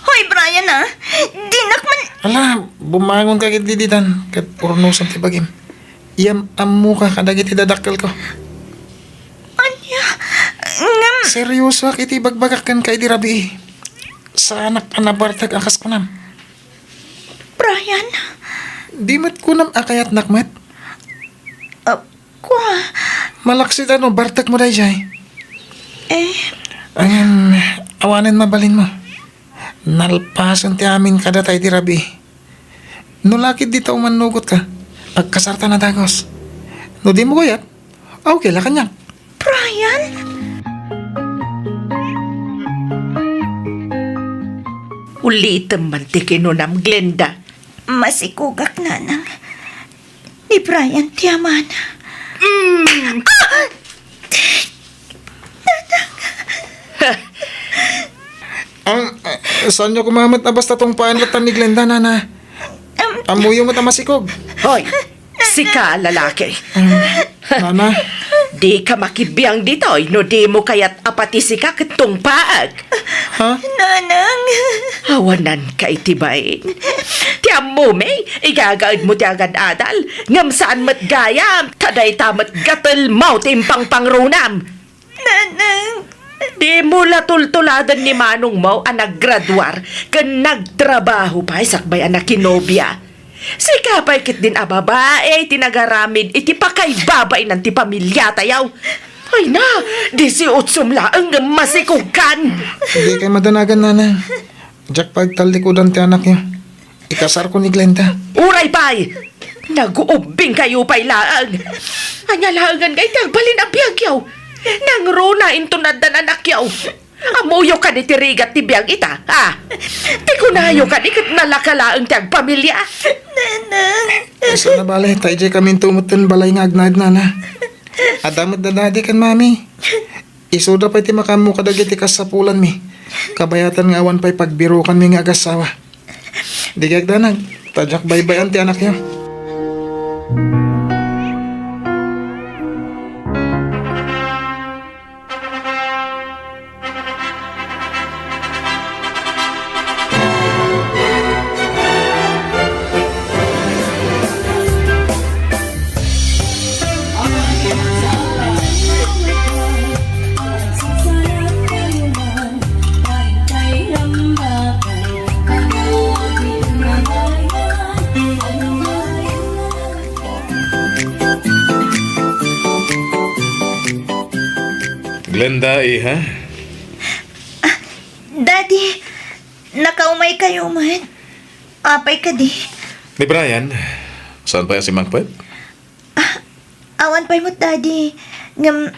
Hoy, Brian, ah. Dinak man. Ala, bumangonka ket ditan, ket urnosem ti bagim. Iyam-ammoka kadagiti dadakkelko. Ania? Ngem. Seriosoak iti ibagbagak kenka idi rabii. Saanak a nabartek a kas kunam. Brian? Di met kunam a kayatnak met? Ah, kua. Malaksid a no, bartekmo daydiay. Eh? Ngem, awanen mabalinmo. Nalpasen ti amin kadata idi rabii. No la ketdi ta umannugotka, agkasarta a dagus. No dimo kayat, okay la kaniak. Brian? Ulitem man ti kinunam, Glenda. Masikogak, Nanang. Ni Brian ti amana. Mm. Ah! Nanang! Ang, eh, saanyo koma met a basta tungpaen latta ni Glenda, Nana? Am- Ammoyo met a masikog. Hoy, sika a lalaki. Am, Nana? Dika makibiang ditoy no dimo kayat a pati sika ket tungpaek. Ha? Nanang! Awananka iti bain. Ti ammomi, igagaedmo ti agad-adal, ngem saan met gayam, ta dayta met gatelmo ti impangpangrunam. Nanang! Dimo la tultuladen ni manongmo a naggraduar ken nagtrabaho pay sakbay a nakinobia. Sika pay ketdin a babai ti nagaramid iti pakaibabainan ti pamiliatayo. Ay na, disiotsom laeng ngem masikogkan. Dikay madanagan, Nanang. Diak pagtallikudan ti anakyo. Ikasarko ni Glenda. Uray pay! Naguubbingkayo pay laeng. Ania laengen nga iti agbalin a biagyo? Nangruna inton addan anakyo. Ammoyo kadi ti rigat ti biag ita, a? Ti kunayo kadi ket nalaka laeng ti agpamilia. Nanang. Isu a bale, ta idiay kaminto metten balay nga agnaed, Nana. Adda met da Daddy ken Mami. Isuda pay ti makaammo kadagiti kasapulanmi. Kabayatan nga awan pay pagbirukanmi nga agassawa. Dikay agdanag, ta diak baybay-an ti anakyo. Glenda, iha? Ah, Daddy, nakaumaykayo met. Apay kadi? Ni Brian, saan pay a simmangpet? Ah, awan pay met, Daddy. Ngem,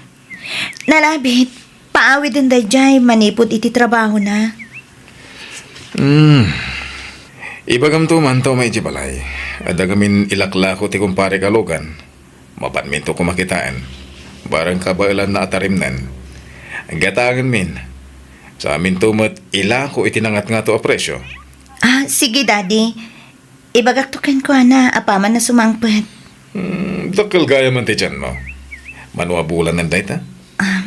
nalabit, paawiden daydiay manipud iti trabahona. Hmm. Ibagamto man ta umay idiay balay. Adda ngamin ilaklako ti kumparek a Logan. Mapanminto koma kitaen. Bareng kabaelanna a tarimnen. Gataengenmin. Saaminto met ilako iti nangatngato a presio. Ah, sige, Daddy. Ibagakto kenkuana apaman a sumangpet. Hmm, dakkel gayamen ti tianmo. Mano a bulanen dayta? Ah,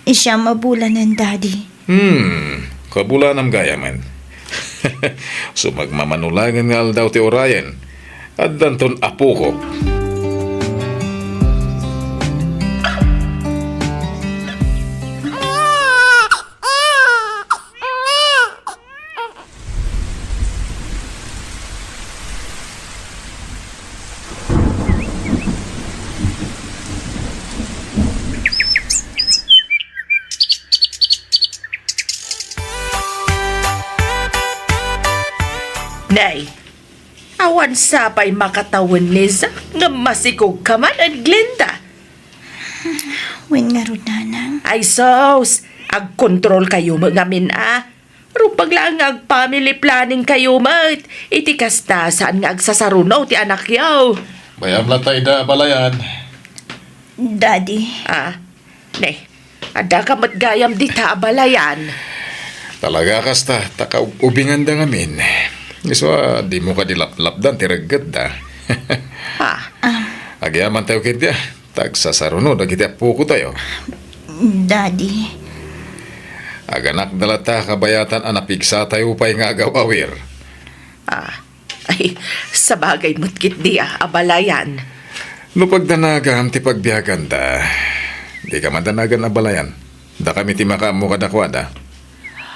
siyam a bulanen, Daddy. Hmm, kabulanam gayamen. Sumagmamano laengen nga aldaw ti Orion. Addanton apokok. Nay, awan sa pay makatawen ni Zack nga masikog ka man, Glenda. Wen ngarud, Nanang. Ay sus, agkontrol kayo met ngamin a. Rumbag laeng nga ag-family planning kayo met. Iti kasta, saan nga agsasaruno ti anakyo. Bay-am latta ida, abalayan. Daddy. Ah, ne, adda ka met gayam dita, abalayan. Talaga kasta, ta kaub-ubinganda ngamin. Isu a, dimo kadi laplapdan ti reggetda. Ah. Agyaman tayo ketdi a. Tagsasaruno dagiti appokotayo. Daddy. Aganakda latta kabayatan a napigsatayo pay nga agaw-awir. Ah, ay, sabagay met ketdi a, abalayan. No pagdanagam ti pagbiaganda, dika madanagan, abalayan. Dakami ti makaammo kadakuada.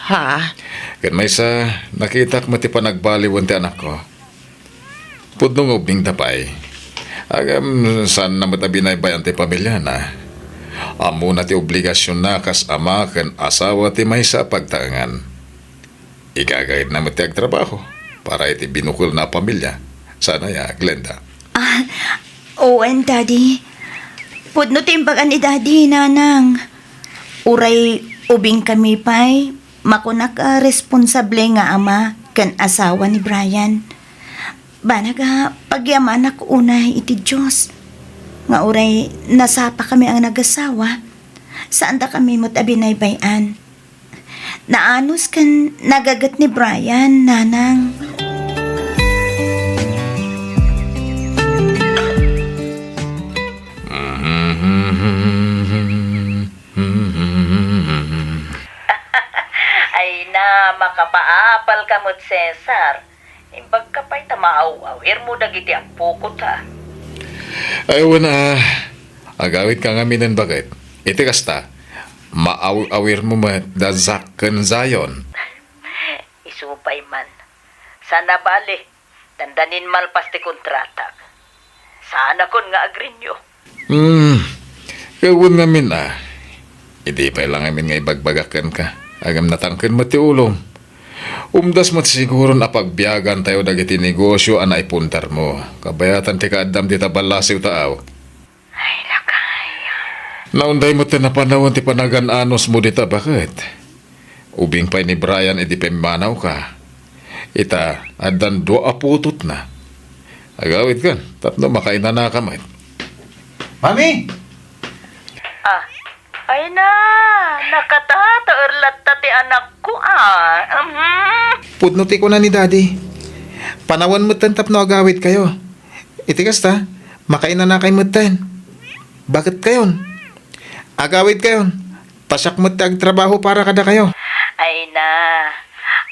Ha? Ket maysa, nakitak met ti panagbaliwen ti anakko. Pudno nga ubingda pay. Ngem, saanna met a binaybay-an ti pamiliana. Ammona ti obligasionna kas ama ken asawa ti maysa a pagtaengan. Igagaydna met ti agtrabaho para iti binukelna a pamilia. Saan aya, Glenda? Ah, wen, Daddy. Pudno ti imbaga ni Daddy, Nanang. Uray ubingkami pay, makunak a responsable nga ama ken asawa ni Brian. Banag a pagyamanak unay iti Dios nga uray nasapakami a nagasawa, saandakami met a binaybay-an. Naanus ken nagaget ni Brian, Nanang. Ay na, makapaapal ka met, Cesar. Imbag ka pay ta maaw-awirmo dagiti appokotayo. Ay, wen a, agawidka ngaminen baket. Iti kasta, maaw-awirmo met da Zack ken Zion. Isu pay man. Saan a bale, dandanin malpas ti kontratak. Saanakon nga agrenew. Hmm, wen ngamin a. Idi pay la ngamin nga ibagbagak kenka, ngem natangken met ti ulom. Umdas met siguron a pagbiagantayo dagiti negosio a naipundarmo. Kabayatan ti kaaddam dita ballasiw taaw. Ay, lakay. Naunday met ti napanawen ti panagan-anusmo dita baket. Ubing pay ni Brian idi pimmanawka. Ita, addan dua a putotna. Agawidkan, tapno makainanaka met. Mami! Ah, ay na, nakatataer latta ti anakko, ah. Mhm. Pudno ti kuna ni Daddy. Panawen metten tapno agawidkayo. Iti kasta, makainanakay metten. Baketkayon. Agawidkayon. Ta siak met ti agtrabaho para kadakayo. Ay na,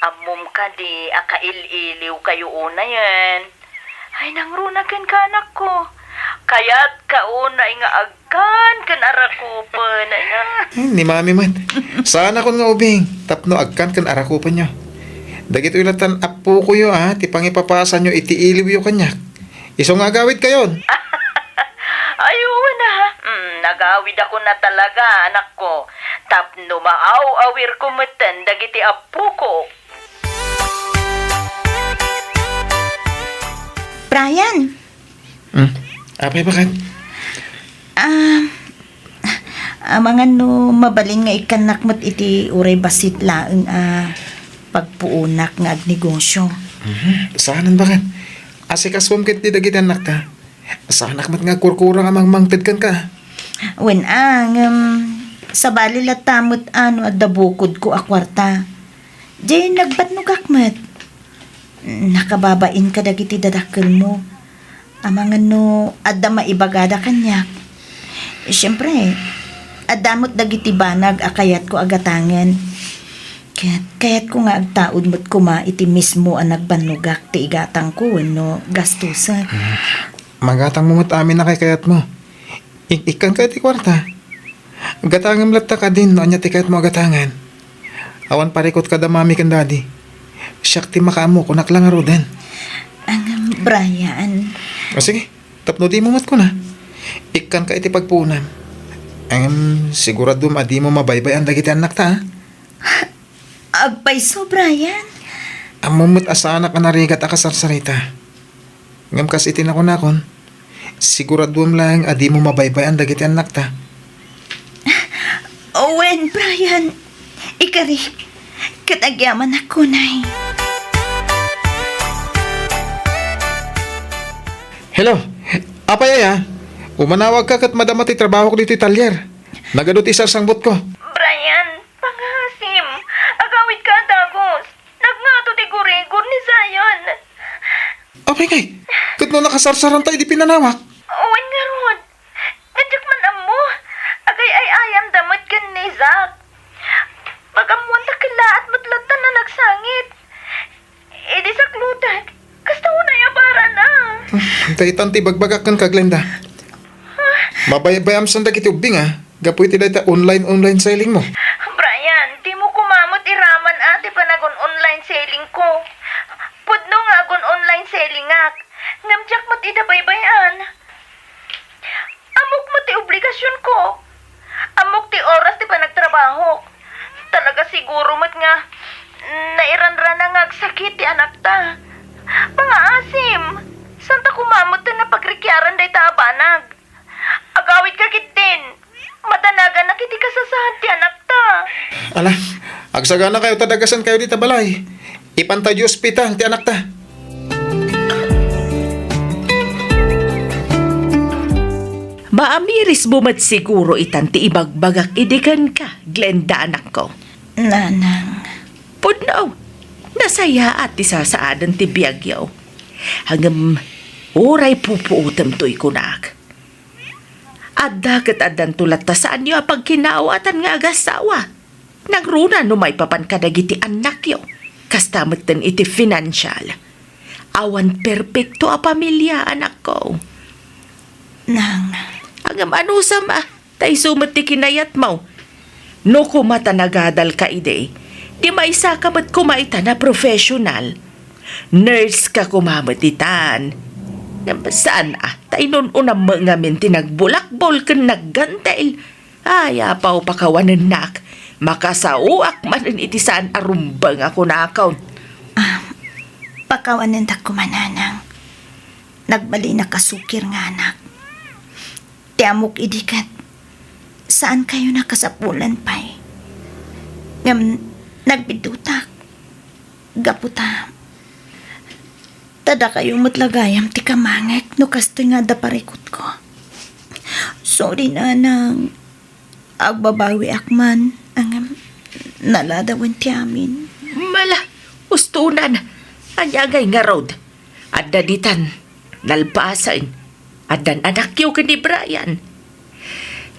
ammom kadi a kail-iliwkayo unayen. Ay, nangruna kenka, anakko. Kayatka unay nga agkan ken arakupen, ay na. Hmm, ni Mami met. Saanakon nga ubing, tapno agkan ken arakupenyo. Dagitoy lattan appokoyo, a, ti pangipapasanyo iti iliwyo kaniak. Isu nga agawidkayon. Ay, wen a. Mm, nagawidakon a talaga, anakko. Tapno maaw-awirko metten dagiti appoko. Brian! Hmm? Apay, baket? Ah, amangan no mabalin nga ikkannak met iti uray bassit laeng a pagpuonak nga agnegosio. Mhm. Saanen, baket? Asikasuem ketdi dagiti annakta. Saanak met nga agkurkura nga mangmangted kenka. Wen a, ngem, sabali latta met a no adda bukodko a kuarta. Diay nagbannogak met. Nakababain kadagiti dadakkelmo. Amangan no adda maibagada kaniak. Siempre, adda met dagiti banag a kayatko a gatangen. Ket kayatko nga agtaud met koma iti mismo a nagbannogak ti igatangko wenno gastusek. Magatangmo met amin a kaykayatmo. Ik-, ikkanka iti kuarta. Gatangem latta kadin no ania ti kayatmo a gatangen. Awan parikut kada Mami ken Daddy. Siak ti makaammo, kunak la ngaruden. Ngem, Brian. O sige, tapno dimo met kuna. Ikkanka iti pagpuonam. Ngem, siguraduem a dimo mabaybay-an dagiti annakta, a? Agpayso, Brian. Ammom met a saanak a narigat a kasarsarita. Ngem kas iti nakunakon, siguraduem laeng a dimo mabaybay-an dagiti annakta. Wen, Brian, ikarik, ket agyamanak unay. Hello, apay aya? Umanawagka ket madama ti trabahok ditoy talyer. Nagadu ti sarsangbotko. Brian, pangaasim, agawidka a dagus. Nagngato ti gurigor ni Zion. Apay ngay, ket no nakasarsaranta idi pinanawak? Wen ngarud. Nga diak man ammo, agay-ay-ayamda met ken ni Zack. Magammoan ta kellaat met latta a nagsangit. Idi saklutek, kasta unay a barana. Daytan ti ibagbagak kenka, Glenda. Mabaybayam san dagiti ubbing, a, gapu iti dayta online-online selling mo. Brian, dimo koma met iraman a ti panagun-online selling ko. Pudno nga agun-online selling ak, ngem diak met ida baybay-an. Ammok met ti obligasionko. Ammok ti oras ti panagtrabahok. Talaga siguro met nga nairanrana nga agsakit ti anakta. Pangaasim, santa koma met ti napagrikiaran dayta a banag. Agawidka ketdin. Madanaganak iti kasasaan ti anakta. Ala, agsaganakayo ta dagasenkayo dita balay. Ipanta idiay ospital ti anakta. Maamirismo met siguro itan ti ibagbagak idi kenka, Glenda, anakko. Nanang. Pudno, nasayaat ti sasaaden ti biagyo. Ngem, uray pupuotem toy kunak. Adda ket addanto latta saanyo a pagkinaawatan nga agassawa. Nangruna no maipapan kadagiti annakyo. Kasta metten iti financial. Awan perpekto a pamilia, anakko. Nang. Ngem anusam a, ta isu met ti kinayatmo. No koma ta nagadalka idi, di maisaka met koma itan a professional. Nurse ka koma met itan. Ngem saan a, ta inun-unam met ngamin ti nagbulakbol ken naggantel. Ay, apaw, pakawanennak. Makasaoak manen iti saan a rumbeng a kunakon. Ah, pakawanendak koma, nanang. Nagbalinak a sukir nga anak. Ti ammok idi ket, saankayo a kasapulan pay. Ngem nagbiddutak. Gapu ta, ta dakayo met la gayam ti kamangek no kastoy nga adda parikutko. Sorry, nanang. Agbabawiak man, ngem naladawen ti amin. Mala, ustonan. Ania ngay ngarud? Adda ditan, nalpasen. Addan anakyo ken ni Brian.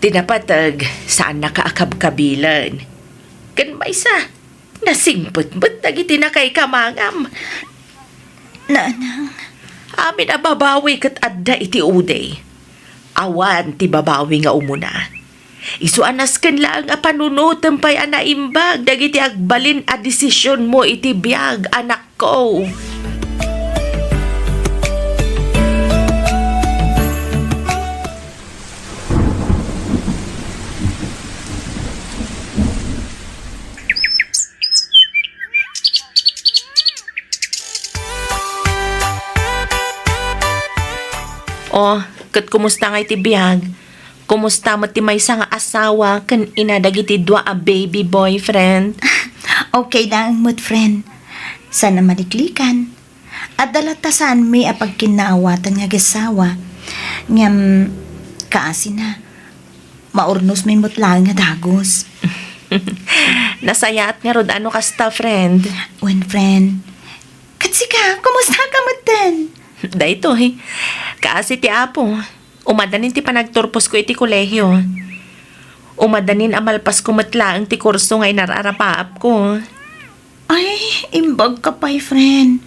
Ti napateg, saannaka a kabkabilen. Ken maysa, nasingpet met dagiti nakaikamangam. Nanang. Amin a babawi ket adda iti udi. Awan ti babawi nga umuna. Isu a nasken laeng a panunotem pay a naimbag dagiti agbalin a desisionmo iti biag, anakko. Oh, ket kumusta ngay ti biag? Kumusta met ti maysa nga asawa ken ina dagiti dua a baby boy, friend? Okay laeng met, friend. Saan a maliklikan. Adda latta saanmi a pagkinnaawatan nga agassawa. Ngem, kaasina, maurnosmi met laeng nga dagus. Nasayaat ngarud a no kasta, friend. Wen, friend. Ket sika, kumusta ka metten? Daytoy, kaasi ti Apo. Umadanin ti panagturposko iti kolehio. Umadanin a malpasko met laeng ti kurso nga inar-arapaapko. Ay, imbagka pay, friend.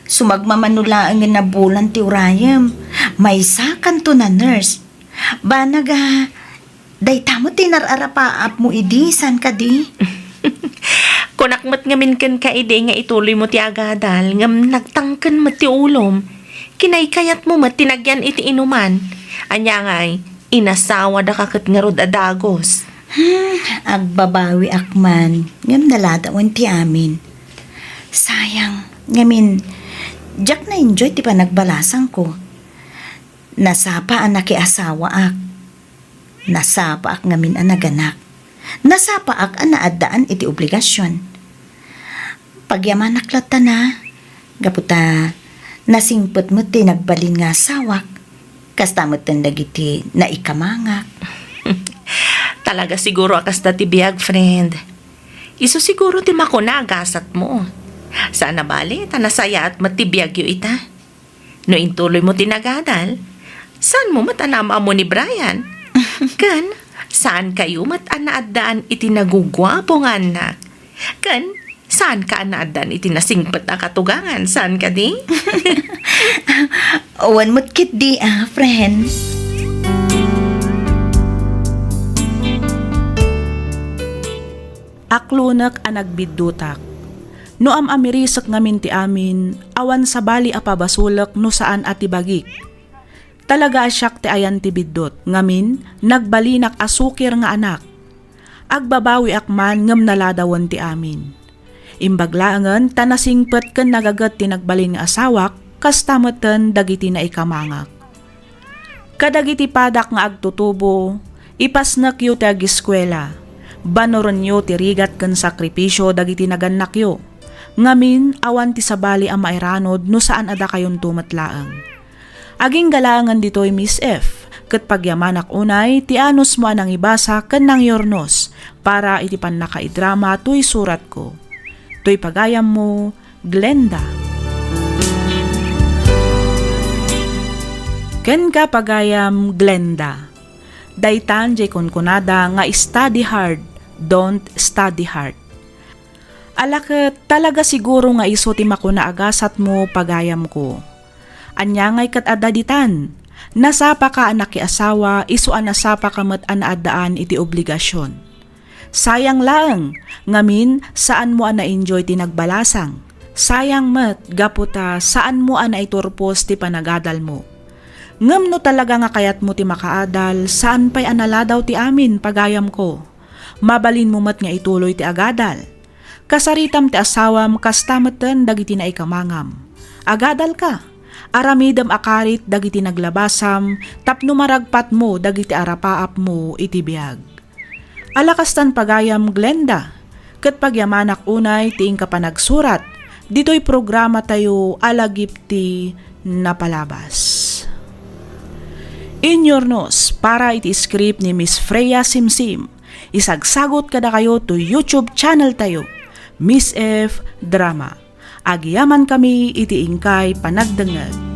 Sumagmamano laeng nga nabulan ti urayem. Maysakanto a nurse. Banag a, dayta met ti inar-arapaapmo idi, saan kadi? Kunak met ngamin kenka idi nga ituloymo ti agadal, ngem nagtangken met ti ulom. Kinaykayatmo met ti nagyan iti inuman. Ania ngay, inasawadaka ket ngarud a dagus. Hmm, agbabawiak man, ngem naladawen ti amin. Sayang, ngamin, diak na-enjoy ti panagbalasangko. Nasapa a nakiasawaak. Nasapaak ngamin a naganak. Nasapaak a naaddaan iti obligasion. Pagyamanak latta na, gapu ta nasingpet met ti nagbalin nga asawak. Kasta metten dagiti naikamangak. Talaga siguro a kasta ti biag, friend. Isu siguro ti makuna a gasatmo. Saan a bale, ta nasayaat met ti biagyo ita. No intuloymo ti nagadal, saanmo met a naam-ammo ni Brian. Ken, saan kayo met a naaddaan iti naguguapo nga annak. Ken, saan ka a naaddaan iti nasingpet a katugangan, saan kadi? Awan met ketdi, ah, friend. Aklonek a nagbiddutak. No am-amirisek ngamin ti amin, awan sabali a pabasolek no saan a ti bagik. Talaga a siak ti ayan ti biddut, ngamin, nagbalinak a sukir nga anak. Agbabawiak man ngem naladawen ti amin. Imbag laengen ta nasingpet ken nagaget ti nagbalin nga asawak, kasta metten dagiti naikamangak. Kadagiti padak nga agtutubo, ipasnekyo ti agiskuela. Banurenyo ti rigat ken sakripisio dagiti nagannakyo. Ngamin, awan ti sabali a mairanod no saan a dakayonto met laeng. Agingga laengen ditoy, Miss F, ket pagyamanak unay ti anusmo a nangibasa ken nangyurnos para iti pannakaidrama toy suratko. Toy pagayammo, Glenda. Kenka, pagayam Glenda. Daytan jay kunkunada nga study hard, don't study hard. Ala ket, talaga siguro nga isu ti makuna a gasatmo, pagayamko. Ania ngay ket adda ditan? Nasapaka a nakiasawa, isu a nasapaka met a naaddaan iti obligasion. Sayang laeng, ngamin, saanmo a na-enjoy ti nagbalasang. Sayang met, gapu ta saanmo a naiturpos ti panagadalmo. Ngem no talaga nga kayatmo ti makaadal, saan pay a naladaw ti amin, pagayamko. Mabalinmo met nga ituloy ti agadal. Kasaritam ti asawam kasta metten dagiti naikamangam. Agadalka. Aramidem a karit dagiti naglabasam tapno maragpatmo dagiti arapaapmo iti biag. Ala kastan pagayam, Glenda, ket pagyamanak unay ti inka panagsurat ditoy programatayo a lagip ti napalabas. Inyurnos para iti script ni Miss Freya Simsim. Isagsagot kadakayo to YouTube channel tayo, Miss F Drama. Agyamankami iti inkay panagdengngeg.